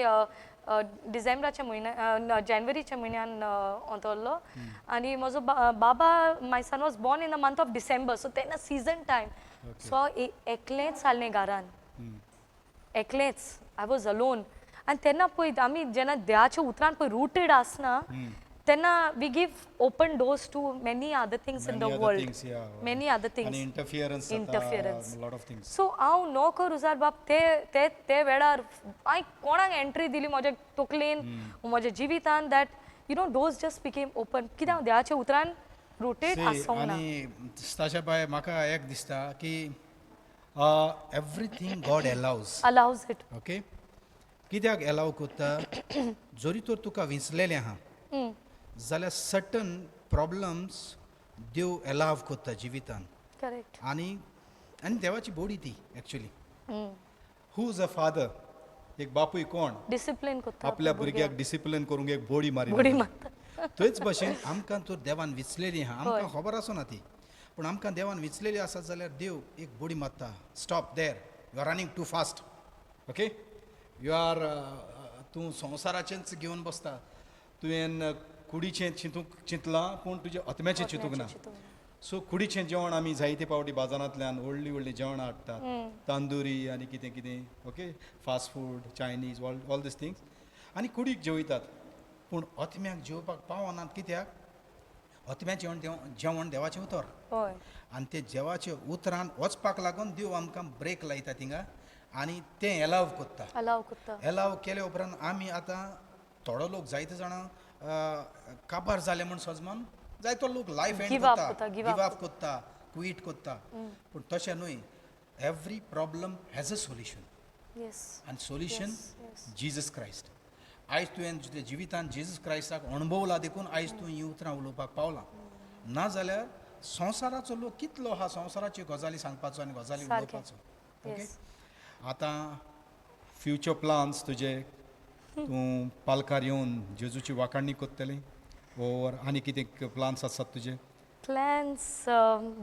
[SPEAKER 2] डिसेंबराच्या म्हयन्या, जानेवारीच्या म्हयन्यान अंतरलो आनी म्हजो बाबा, my son was born in the month of December, so तेन्ना सिजन टायम. सो हांव एकलेंच आसलें घरान, एकलेंच, I was alone. आनी तेन्ना पळय, आमी जेन्ना देवाच्या उतरान पळय रुटेड आसना, तेन्ना we give open doors to many other things in the world, many other things.
[SPEAKER 1] आणि interference.
[SPEAKER 2] Interference.
[SPEAKER 1] Lot of things.
[SPEAKER 2] So हांव नो रुजार बाब, ते ते ते वेळार हांवें कोणाक एंट्री दिली म्हज्या तकलेन, म्हज्या जिवितान, that doors just became open, कित्याक हांव देवाच्या उतरान रुटेड आसोंक ना.
[SPEAKER 3] आनी ताच्या बाय म्हाका एक दिसता की everything God allows.
[SPEAKER 2] Allows it.
[SPEAKER 3] Okay, कित्याक एलाव करता? जरी तर तुका विंचलेलें आहा जाल्यार सर्टन प्रॉब्लम्स देव एलाव करता जिवितान. आनी आनी देवाची बोडी ती actually.
[SPEAKER 1] Who is a father, एक बापूय कोण
[SPEAKER 2] डिसिप्लीन करता
[SPEAKER 1] आपल्या भुरग्याक डिसिप्लीन करूंक एक बोडी मारी.
[SPEAKER 2] बोडी मारता.
[SPEAKER 3] तेच भशेन आमकां तर देवान विचलेली आहा, आमकां खबर आसना ती. पूण आमकां देवान विचलेली आसत जाल्यार देव एक बोडी मारता, stop there, you are running too fast, okay, you are, तूं संवसाराचेंच घेवन बसता, तुवें कुडीचें चिंतूंक चिंतलां पूण तुजें आत्म्याचें चिंतूंक ना.
[SPEAKER 2] चिंतूंक.
[SPEAKER 1] सो कुडीचें जेवण आमी जायते पावटी बाजारांतल्यान व्हडलीं व्हडलीं जेवणां हाडटात, तांदुरी आनी कितें कितें, okay, fast food, Chinese, all these things, आनी कुडीक जेवयतात पूण आत्म्याक जेवपाक पावनात. कित्याक? आत्म्याचें जेवण जेवण देवाचें उतर. आनी ते देवाच्या उतरान वचपाक लागून देव आमकां ब्रेक लायता थिंगा आनी तें एलाव कोत्ता.
[SPEAKER 2] अलाव कोत्ता.
[SPEAKER 3] एलाव केले उपरांत आमी आतां थोडो लोक जायते जाणां काबार जाले म्हूण सजमान जायतो लोक लायफ एंड
[SPEAKER 2] Give up
[SPEAKER 3] कोत्ता,
[SPEAKER 2] कोत्ता, give up.
[SPEAKER 3] Give up कोत्ता, क्वीट कोत्ता. पूण तशें न्हय, every problem has a solution. आनी सोल्युशन जीजस क्रायस्ट. आयज तुवें तुज्या जिवितान जेजस क्रायस्टाक अणभवला देखून आयज तूं हीं उतरां उलोवपाक पावला. नाजाल्यार संवसाराचो लोक कितलो आहा संवसाराच्यो गजाली सांगपाचो आनी गजाली उलोवपाचो. ओके, आतां
[SPEAKER 1] फ्युचर प्लान्स तुजे, तूं पालकार येवन जेजूची वाखाणणी करतली ओर आनी कितें प्लान्स आसात तुजे?
[SPEAKER 2] प्लॅन्स,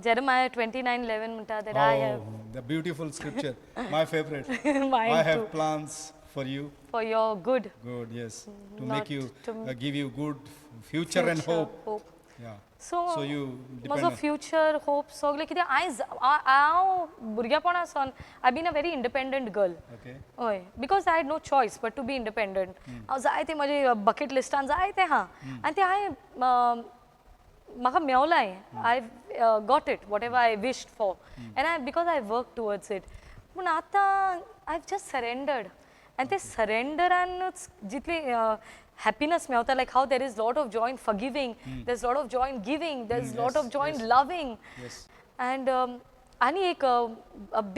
[SPEAKER 2] जेरमाया 29:11 म्हणटा that I have
[SPEAKER 1] the beautiful scripture, my favourite.
[SPEAKER 2] Mine
[SPEAKER 1] I have
[SPEAKER 2] too.
[SPEAKER 1] Plans for you.
[SPEAKER 2] For your good.
[SPEAKER 1] Good, yes, to
[SPEAKER 2] Not
[SPEAKER 1] make you,
[SPEAKER 2] to
[SPEAKER 1] give you good future and hope.
[SPEAKER 2] Hope.
[SPEAKER 1] Yeah.
[SPEAKER 2] So,
[SPEAKER 1] So you
[SPEAKER 2] म्हजो
[SPEAKER 1] depend.
[SPEAKER 2] फ्युचर होप सगळें कितें हांवें, हांव भुरगेपणा सावन I been a very independent girl. हय, because I had no choice but to be independent. हांव जायते म्हजे बकेट लिस्टान जायते आहा आनी तें हांवें म्हाका मेवलाय. I got it whatever I wished for and I because I work towards it. पूण आतां I have just surrendered आनी ते सरेंडरानूच जितली हॅपीनस मेवता, like how there is lot of joy in forgiving, there is lot of joy in giving, there is lot of joy in loving. And आनी एक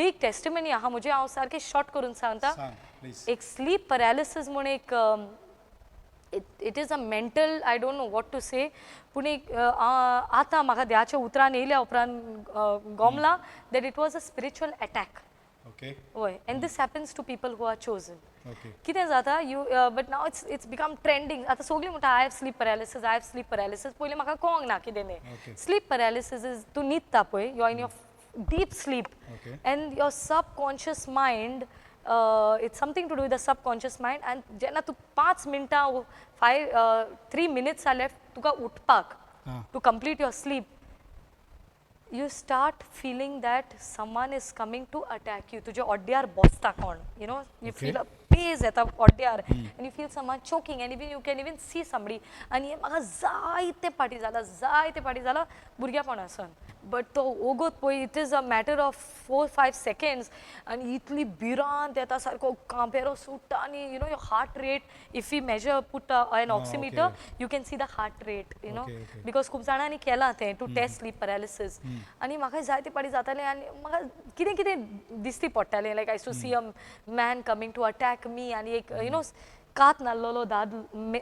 [SPEAKER 2] बीग टेस्टिमनी आहा म्हजी, हांव सारकें शॉर्ट करून सांगता.
[SPEAKER 1] सांग प्लीज.
[SPEAKER 2] एक स्लीप पॅरालिसीस म्हूण एक, it is a mental, I don't know what to say, पूण एक आतां म्हाका देवाच्या उतरान येयल्या उपरांत गोमला that it was a spiritual attack. हय, and this happens to people who are chosen. कितें जाता, you, but now it's become trending. आतां सगळीं म्हणटा I have sleep paralysis, I have sleep paralysis. पयलीं म्हाका कळोंक ना कितें तें. स्लीप पॅरालिसीस is तूं न्हिदता पळय, you are in your deep sleep and your subconscious mind, it's something to do with the subconscious mind, and जेन्ना तूं 5 मिनटां, 5, 3 minutes are left तुका उठपाक to complete your sleep, you start feeling that someone is coming to attack you. तुज्या ओड्यार बसता कोण, you feel a पेज येता ओड्यार and you feel someone choking and even you can even see somebody. आनी हें म्हाका जायते पाटी जाला, जायते पाटी जाला भुरगेपणासून. बट तो ओगोत पळय, it is a matter of 4-5 seconds आनी इतली भिरांत येता, सारको कांपेरो सुट्टा आनी your heart rate, if you measure, put an oximeter, you can see the heart rate.
[SPEAKER 1] Okay, okay.
[SPEAKER 2] Because खूब जाणांनी केलां तें टू टेस्ट स्लीप पॅरालिसीस. आनी म्हाका जायते पाटी जातालें आनी म्हाका कितें कितें दिसती पडटालें, like I to see a man coming to attack me आनी एक you know कात नाल्लोलो दाद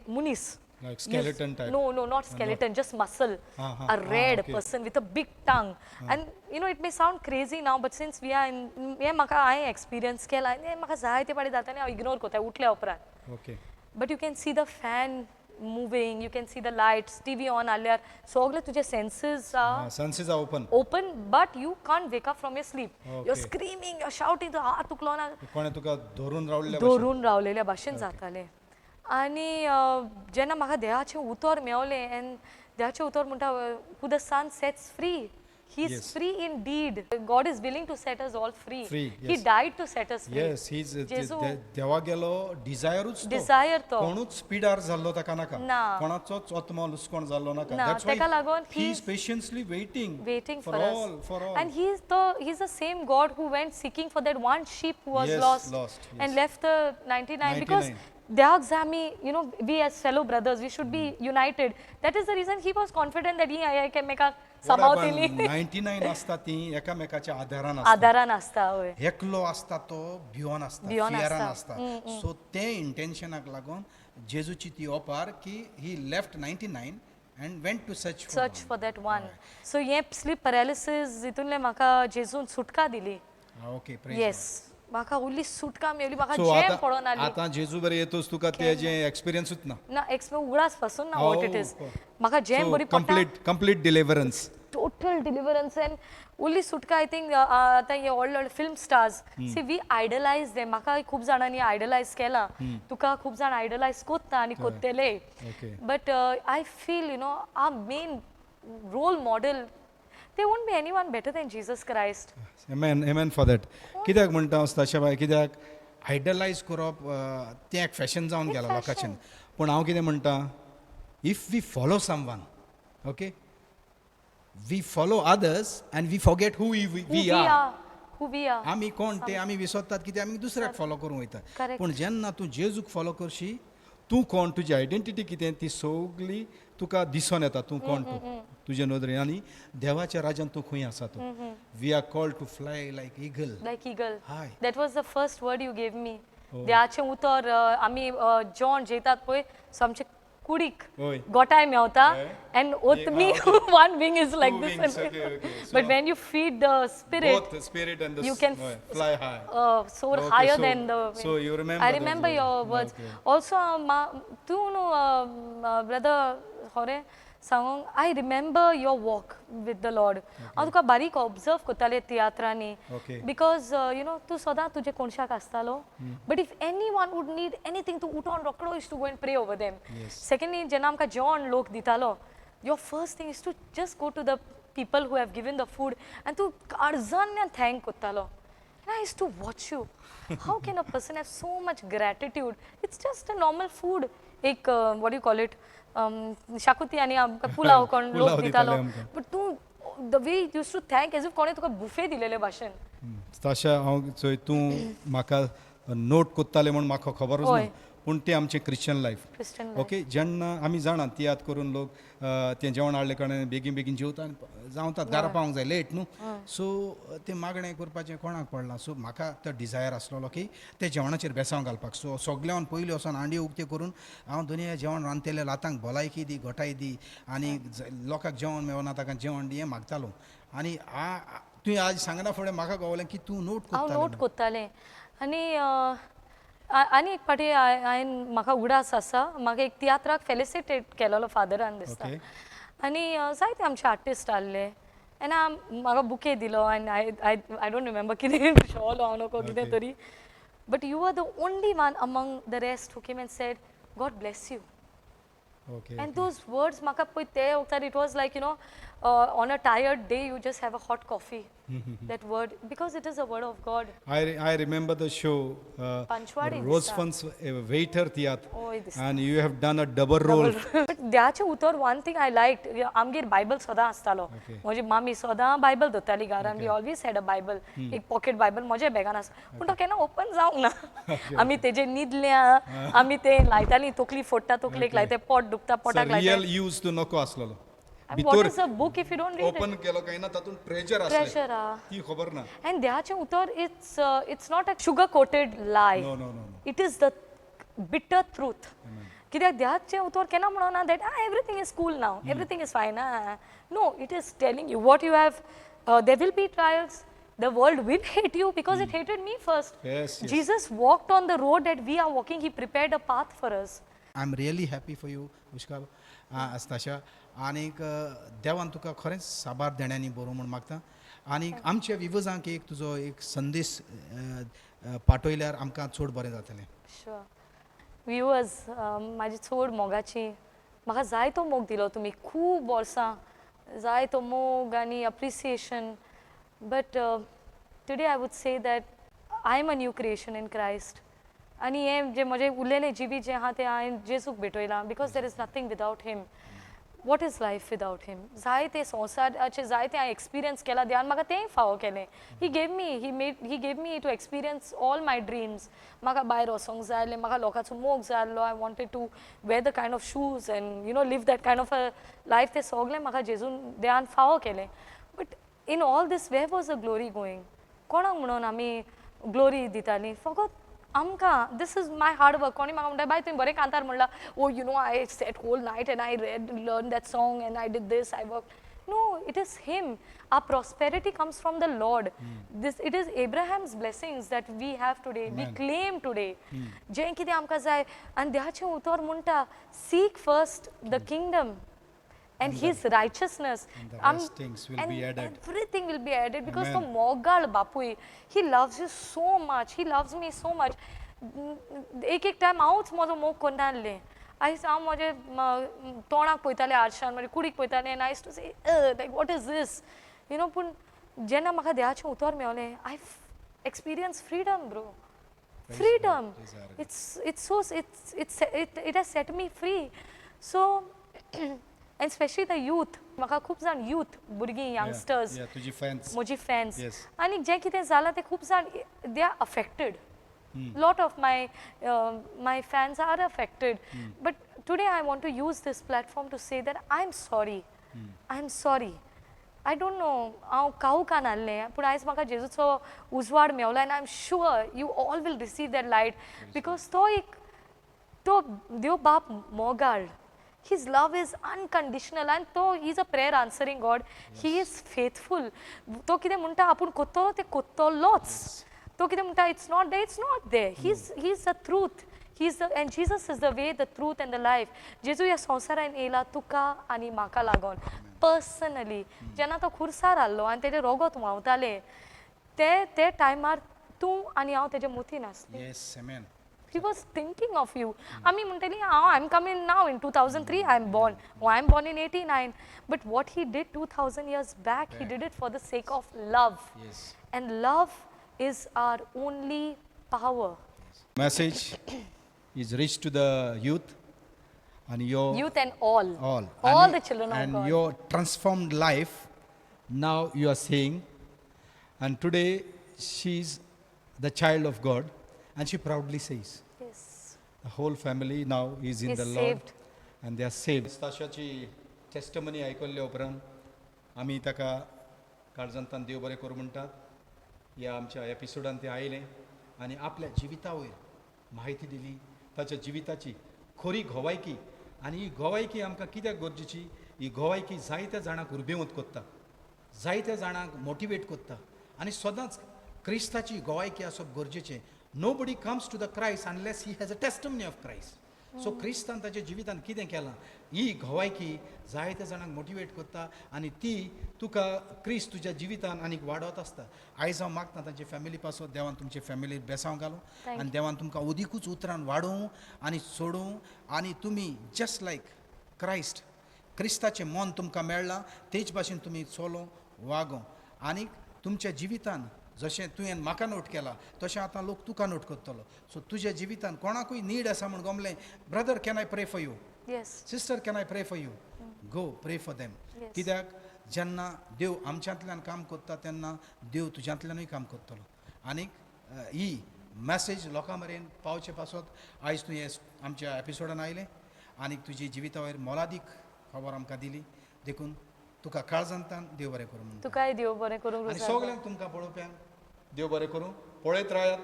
[SPEAKER 2] मनीस.
[SPEAKER 1] Like skeleton type?
[SPEAKER 2] No, not skeleton, just muscle. A red person with a big tongue. And it may sound crazy now, but since we are in, हें म्हाका हांवें एक्सपिरियन्स केला आनी हें म्हाका जायते पाटी जाता आनी हांव इग्नोर करता उठल्या उपरांत. But you can see the fan moving, you can see the lights, TV on आहल्यार सगळे तुजे senses are
[SPEAKER 1] Senses are open.
[SPEAKER 2] open, but you can't wake up from your sleep. You're screaming, you're shouting, तो हात उखलो ना.
[SPEAKER 1] कोणें तुका धरून रावल्ल्या भशेन.
[SPEAKER 2] धरून रावलेल्या भाशेन जातालें. आनी जेन्ना म्हाका देवाचें उतर मेवलें, एन्ड देवाचें उतर म्हणटा, who the Son sets free, he is free indeed. God is willing to set us all free.
[SPEAKER 1] Free,
[SPEAKER 2] he
[SPEAKER 1] yes.
[SPEAKER 2] died to set us free.
[SPEAKER 1] Yes, he's
[SPEAKER 2] जेजू
[SPEAKER 1] देवा गेलो डिझायरूच तो.
[SPEAKER 2] डिझायर तो.
[SPEAKER 1] कोणूच पिडार जाल्लो ताका नाका.
[SPEAKER 2] ना.
[SPEAKER 1] कोणाचोच आत्मो लुस्कोण जाल्लो नाका.
[SPEAKER 2] ना,
[SPEAKER 1] That's why
[SPEAKER 2] ताका लागून
[SPEAKER 1] he
[SPEAKER 2] he
[SPEAKER 1] is patiently waiting
[SPEAKER 2] waiting
[SPEAKER 1] for
[SPEAKER 2] for us.
[SPEAKER 1] all, for all.
[SPEAKER 2] And he's the same God who went seeking for that one sheep who was lost,
[SPEAKER 1] lost, yes.
[SPEAKER 2] and left the 99, because
[SPEAKER 1] 99.
[SPEAKER 2] देवाक जाय आमी, we as fellow brothers, we should be united. That is the reason he was confident that he एकामेकाक सांबाळतली.
[SPEAKER 1] 99 आसता ती एकामेकाच्या आधारान आसता.
[SPEAKER 2] आदारान आसता, हय.
[SPEAKER 3] एकलो आसता तो भियोन आसता,
[SPEAKER 2] भियोन
[SPEAKER 3] फियरान
[SPEAKER 2] आसता.
[SPEAKER 3] आसता. सो ते इंटेन्शनाक लागून जेजूची ती ओपार की he left 99 and went to search.
[SPEAKER 2] Search for that one. So हें स्लीप पॅरालिसीस हितूनलें म्हाका जेजून सुटका दिली.
[SPEAKER 3] ओके.
[SPEAKER 2] येस, म्हाका व्हडली सुटका मेवली, म्हाका
[SPEAKER 1] सो
[SPEAKER 2] जेम
[SPEAKER 1] आतां
[SPEAKER 2] पडोन आली.
[SPEAKER 1] आतां जेजू बरें येतोच तुका तेजें एक्सपिरियन्सूच ना.
[SPEAKER 2] ना, एक्स उगडास पासून ना what it is. म्हाका जेम बरी पडटा.
[SPEAKER 1] Complete, complete deliverance.
[SPEAKER 2] Total deliverance and only सुटका. I think आतां हे व्हडले व्हडले film stars, see, we idolize them. म्हाका खूब जाणांनी आयडलायज केला, तुका खूब जाण आयडलायज कोत्ता आनी कोत्तेले. But I feel our main role model, there won't be anyone better than Jesus Christ.
[SPEAKER 1] Amen, amen for that. कित्याक म्हणटा हांव ताशा बाय, कित्याक
[SPEAKER 3] आयडलायज करप तें एक फॅशन जावन गेलां लोकांचें.
[SPEAKER 1] पूण हांव कितें म्हणटा,
[SPEAKER 3] if we follow someone, okay, we follow others and we forget who
[SPEAKER 2] Who
[SPEAKER 3] we
[SPEAKER 2] we
[SPEAKER 3] are.
[SPEAKER 2] are, who we are.
[SPEAKER 3] आमी कोण ते आमी विसरतात, कित्याक आमी दुसऱ्याक फॉलो करूंक वयता. पूण जेन्ना तूं जेजूक फॉलो करशी,
[SPEAKER 1] तूं कोण, तुजी आयडेंटिटी कितें ती सगली तुका दिसोन येता. तूं कोण तूं तुजे नदरेन आनी देवाच्या राज्यान तूं खंय आसा तूं. We are called to fly like eagle.
[SPEAKER 2] Like eagle.
[SPEAKER 3] Hi.
[SPEAKER 2] That was the first word you gave me. देवाचें उतर, आमी जेवण जेयतात पळय, सो आमचे कुडीक गोठाय मेवता and ओतमी one wing is like
[SPEAKER 1] Two
[SPEAKER 2] this.
[SPEAKER 1] Wings, okay.
[SPEAKER 2] But when you feed the spirit,
[SPEAKER 1] Both the spirit and the
[SPEAKER 2] you can
[SPEAKER 1] fly high.
[SPEAKER 2] Soar
[SPEAKER 1] Okay,
[SPEAKER 2] higher than the
[SPEAKER 1] so you remember
[SPEAKER 2] I
[SPEAKER 1] those
[SPEAKER 2] remember
[SPEAKER 1] words.
[SPEAKER 2] your words. Also, तूं न्हू ब्रदर, खरें सांगूंक, I remember your walk with the Lord. हांव तुका बारीक ऑब्जर्व करतालें तियात्रांनी, because you know तूं सदां तुजे कोणशाक आसतालो, but if anyone would need anything, तूं उठोन रोकडो used to go and pray over them. Secondly, जेन्ना आमकां जेवण लोक दितालो, your first thing is to just go to the people who have given the food आनी तूं काळजान thank करतालो. And I used to watch you. How can a person have so much gratitude? It's just a normal food. एक what you call it, शाकुती आनी आमकां पुलाव कोण लोक
[SPEAKER 1] पुलाव
[SPEAKER 2] दितालो.
[SPEAKER 1] दिताले आमकां.
[SPEAKER 2] बट तूं the way used to thank, as if कोणें तुका बुफे दिलेले भाशेन.
[SPEAKER 1] तशें हांव चोय, तूं म्हाका नोट कोत्तालें म्हूण म्हाका खबरूच ना, पूण तें आमचें क्रिश्चन लायफ.
[SPEAKER 2] क्रिश्चन.
[SPEAKER 1] ओके, जेन्ना आमी जाणा तियात्र करून लोक तें जेवण हाडले कारणान बेगीन बेगीन जेवता आनी
[SPEAKER 3] जावतात, घरा पावंक जाय लेट न्हू. सो तें मागणें करपाचें कोणाक पडलां. सो म्हाका तो डिजायर आसलेलो की ते जेवणाचेर बेसांव घालपाक. सो सगळ्यान पयलीं वचोन हांडी उक्ते करून हांव दोनय जेवण रांदतले लातांक भलायकी दी, घटाय दी आनी लोकांक जेवण मेळना ताका जेवण दी हें मागतालो. आनी तुवें आज सांगना फुडें म्हाका कळलें की तूं नोट
[SPEAKER 2] हांव
[SPEAKER 3] करतालें.
[SPEAKER 2] नोट कोत्तालें आनी आनी एक फावटी हांवें, म्हाका उगडास आसा, म्हाका एक तियात्राक फेलिसिटेट केलेलो फादरान दिसता. आनी जायते आमचे आर्टिस्ट आहले आनी म्हाका बुके दिलो आनी I don't remember कितें, शॉल हांव नको कितें तरी, but you are the only one among the rest who came and said, "God bless you." And those words म्हाका पळय ते वखदार, it was like on a tired day you just have a hot coffee, that word, because it is a word of God.
[SPEAKER 1] I remember the show
[SPEAKER 2] Panchwadi
[SPEAKER 1] Rose
[SPEAKER 2] दिसता.
[SPEAKER 1] Fun's waiter tiatr
[SPEAKER 2] हय दिसता.
[SPEAKER 1] And you have done a double role.
[SPEAKER 2] But देवाचें उतर, one thing I like, आमगेर बायबल सदां आसतालो. म्हजी मामी सदां बायबल दवरताली घरान. We always had a Bible. एक पॉकेट बायबल म्हज्या बॅगान आसा, पूण तो केन्ना ओपन जावंक ना. आमी तेजेर न्हिदल्या, आमी ते लायतालीं, तकली फोडटा तकलेक लायता, पोट दुखता पोटाक लायता.
[SPEAKER 1] रियल यूज तूं नको आसलेलो.
[SPEAKER 2] What is a book if you don't read?
[SPEAKER 1] Open केलो काय ना तातूंत ट्रेजर आसलें.
[SPEAKER 2] ट्रेजर आ
[SPEAKER 1] ती खबर ना.
[SPEAKER 2] आनी देवाचें उतर, it's not a sugar coated lie.
[SPEAKER 1] No.
[SPEAKER 2] It is the bitter truth. कित्याक देवाचें उतर केन्ना म्हणना that ah, everything is cool now, everything is fine. No, it is telling you what you have, there will be trials, the world will hate you because it hated me first. Jesus walked on the road that we are walking. He prepared a path for us.
[SPEAKER 3] I am really happy for you, Pushkar, Astasha. आनीक देवान तुका खरेंच साबार देण्यांनी बरोवं म्हूण मागता. आनीक आमच्या विवजांक एक तुजो एक संदेश पाठयल्यार आमकां चड बरें जातलें.
[SPEAKER 2] शुअर. व्युअर्स, म्हाजी चड मोगाची, म्हाका जायतो मोग दिलो तुमी खूब वर्सां, जायतो मोग आनी appreciation, but today I would say that I am a new creation in Christ. आनी हें जें म्हजें उरलेलें जिवीत जें आहा तें हांवें जेजूक भेटयलां, because there is nothing without him. What is life without him? जायते संवसाराचे जायते हांवें एक्सपिरियन्स केला, देवान म्हाका तेंय फावो केलें. He gave me to experience all my dreams. म्हाका भायर वचोंक जाय आसलें, म्हाका लोकांचो मोग जाय आसलो, I wanted to wear the kind of shoes and live that kind of a life. तें सगळें म्हाका जेजून देवान फावो केलें. But in all this, where was a glory going? कोणाक म्हणून आमी ग्लोरी दितालीं? फकत आमकां. This is my hard work. कोणी म्हाका म्हणटा, बाय, तुवें बरें कांतार म्हणलां. Oh, I sat whole night and I read, learn that song and I did this, I work. No, it is him. Our prosperity comes from the Lord. This, it is Abraham's blessings that we have today, we claim today. जें कितें आमकां जाय, आनी देवाचें उतर म्हणटा, seek first the kingdom. And his righteousness.
[SPEAKER 1] And the rest things will be added.
[SPEAKER 2] Everything will be added because तो
[SPEAKER 1] Amen.
[SPEAKER 2] मोगाळ बापूय, he loves you so much, he loves me so much. एक एक टायम हांवूच म्हजो मोग करना आसलें. आयज हांव म्हजे तोंडाक पळयतालें आरशान, म्हजे कुडीक पळयतालें, and I used to say, like, what is this? पूण जेन्ना म्हाका देवाचें उतर मेवलें, I experience freedom, bro, freedom.
[SPEAKER 1] Praise our
[SPEAKER 2] It's so it's it it has set me free. So, and specially the youth, म्हाका खूब जाण यूथ भुरगीं, यंगस्टर्स,
[SPEAKER 1] Yeah, तुजी फॅन्स.
[SPEAKER 2] म्हजी फॅन्स आनी जें कितें जालां तें खूब जाण, they are affected. Lot of my fans are affected, but today I want to use this platform to say that I am sorry, I am sorry. I don't know हांव काळोखान आसलें, पूण आयज म्हाका जेजूचो उजवाड मेवलो and I am sure you all will receive that light, because तो एक तो देव बाप मोगाळ. His love is unconditional आनी तो is a prayer answering God. He is faithful. तो कितें म्हणटा आपूण कोत्तलो तें कोत्तलोच. तो कितें म्हणटा, it's not there, it's not there. He is the truth, he is the and Jesus is the way, the truth and the life. जेजू ह्या संवसारान येयला तुका आनी म्हाका लागून पर्सनली. जेन्ना तो खुर्सार आहलो आनी तेजें रोगोत व्हांवतालें, ते ते टायमार तूं आनी हांव तेज्या मतीन आसलें.
[SPEAKER 3] Yes, amen.
[SPEAKER 2] He was thinking of you. आमी म्हणटली, हांव, I am coming now in 2003, I am born. I am born in 89. But what he did 2000 years back, he did it for the sake of love. And love is our only power.
[SPEAKER 1] Message is reach to the youth and your
[SPEAKER 2] Youth and all.
[SPEAKER 1] All.
[SPEAKER 2] All the children of
[SPEAKER 1] And
[SPEAKER 2] God.
[SPEAKER 1] Your transformed life now you are seeing, and today she's the child of God and she proudly says the whole family now is in
[SPEAKER 2] Is
[SPEAKER 1] the Lord
[SPEAKER 2] saved.
[SPEAKER 1] And they are saved. ताशाची टेस्टमनी आयकल्ल्या उपरांत आमी ताका काळजांतान देव बरें करूं म्हणटात. ह्या आमच्या एपिसोडान तें आयलें आनी आपल्या जिविता वयर म्हायती दिली, ताच्या जिविताची खरी गोवायकी. आनी ही गोवायकी आमकां कित्याक गरजेची? ही गोवायकी जायत्या जाणांक उर्बेवंत करता, जायत्या जाणांक मोटिवेट करता आनी सदांच क्रिस्ताची गोवायकी आसप गरजेचें. Nobody comes to the Christ unless he has a testimony of Christ. So क्रिस्तान ताच्या जिवितान कितें केलां ही गोवायकी जायत्या जाणांक मोटिवेट करता आनी ती तुका क्रिस्त तुज्या जिवितान आनीक वाडत आसता. आयज हांव मागता तांचे फॅमिली पासत, देवान तुमचे फॅमिलीक बेसांव घालूं
[SPEAKER 2] Thank
[SPEAKER 3] आनी देवान तुमकां अदिकूच उतरान वाडोवं आनी सोडूं आनी तुमी जस्ट लायक क्रायस्ट, क्रिस्ताचें मन तुमकां मेळ्ळां तेच भाशेन तुमी चलों वागों आनी तुमच्या जिवितान जशें तुवें म्हाका नोट केला तशें आतां लोक तुका नोट करतलो. सो तुज्या जिवितान कोणाकूय नीड आसा म्हूण गमलें, "Brother, can I pray for you?" "Sister, can I pray for you?" Go pray for them. कित्याक जेन्ना देव आमच्यांतल्यान काम करता तेन्ना देव तुज्यांतल्यानूय काम करतलो. आनीक ही मॅसेज लोकां मेरेन पावचे पासत आयज तूं हे आमच्या एपिसोडान आयलें आनी तुजी जिविता वयर मोलादीक खबर आमकां दिली, देखून तुका काळजांतान देव बरें करूं म्हणटा.
[SPEAKER 2] तुकाय देव बरें करूं,
[SPEAKER 1] आनी
[SPEAKER 2] रोजाल्बा.
[SPEAKER 1] सगल्यांक तुमकां पळोवप्यांक देव बरें करूं. पळयत रायात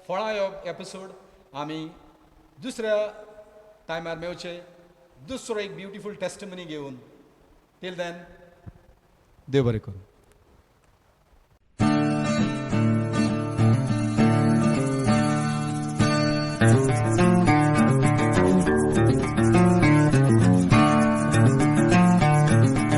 [SPEAKER 1] फळां हो एपिसोड. आमी दुसऱ्या टायमार मेवचे दुसरो एक ब्युटिफूल टेस्टमनी घेवन. टील then, देव बरें करूं.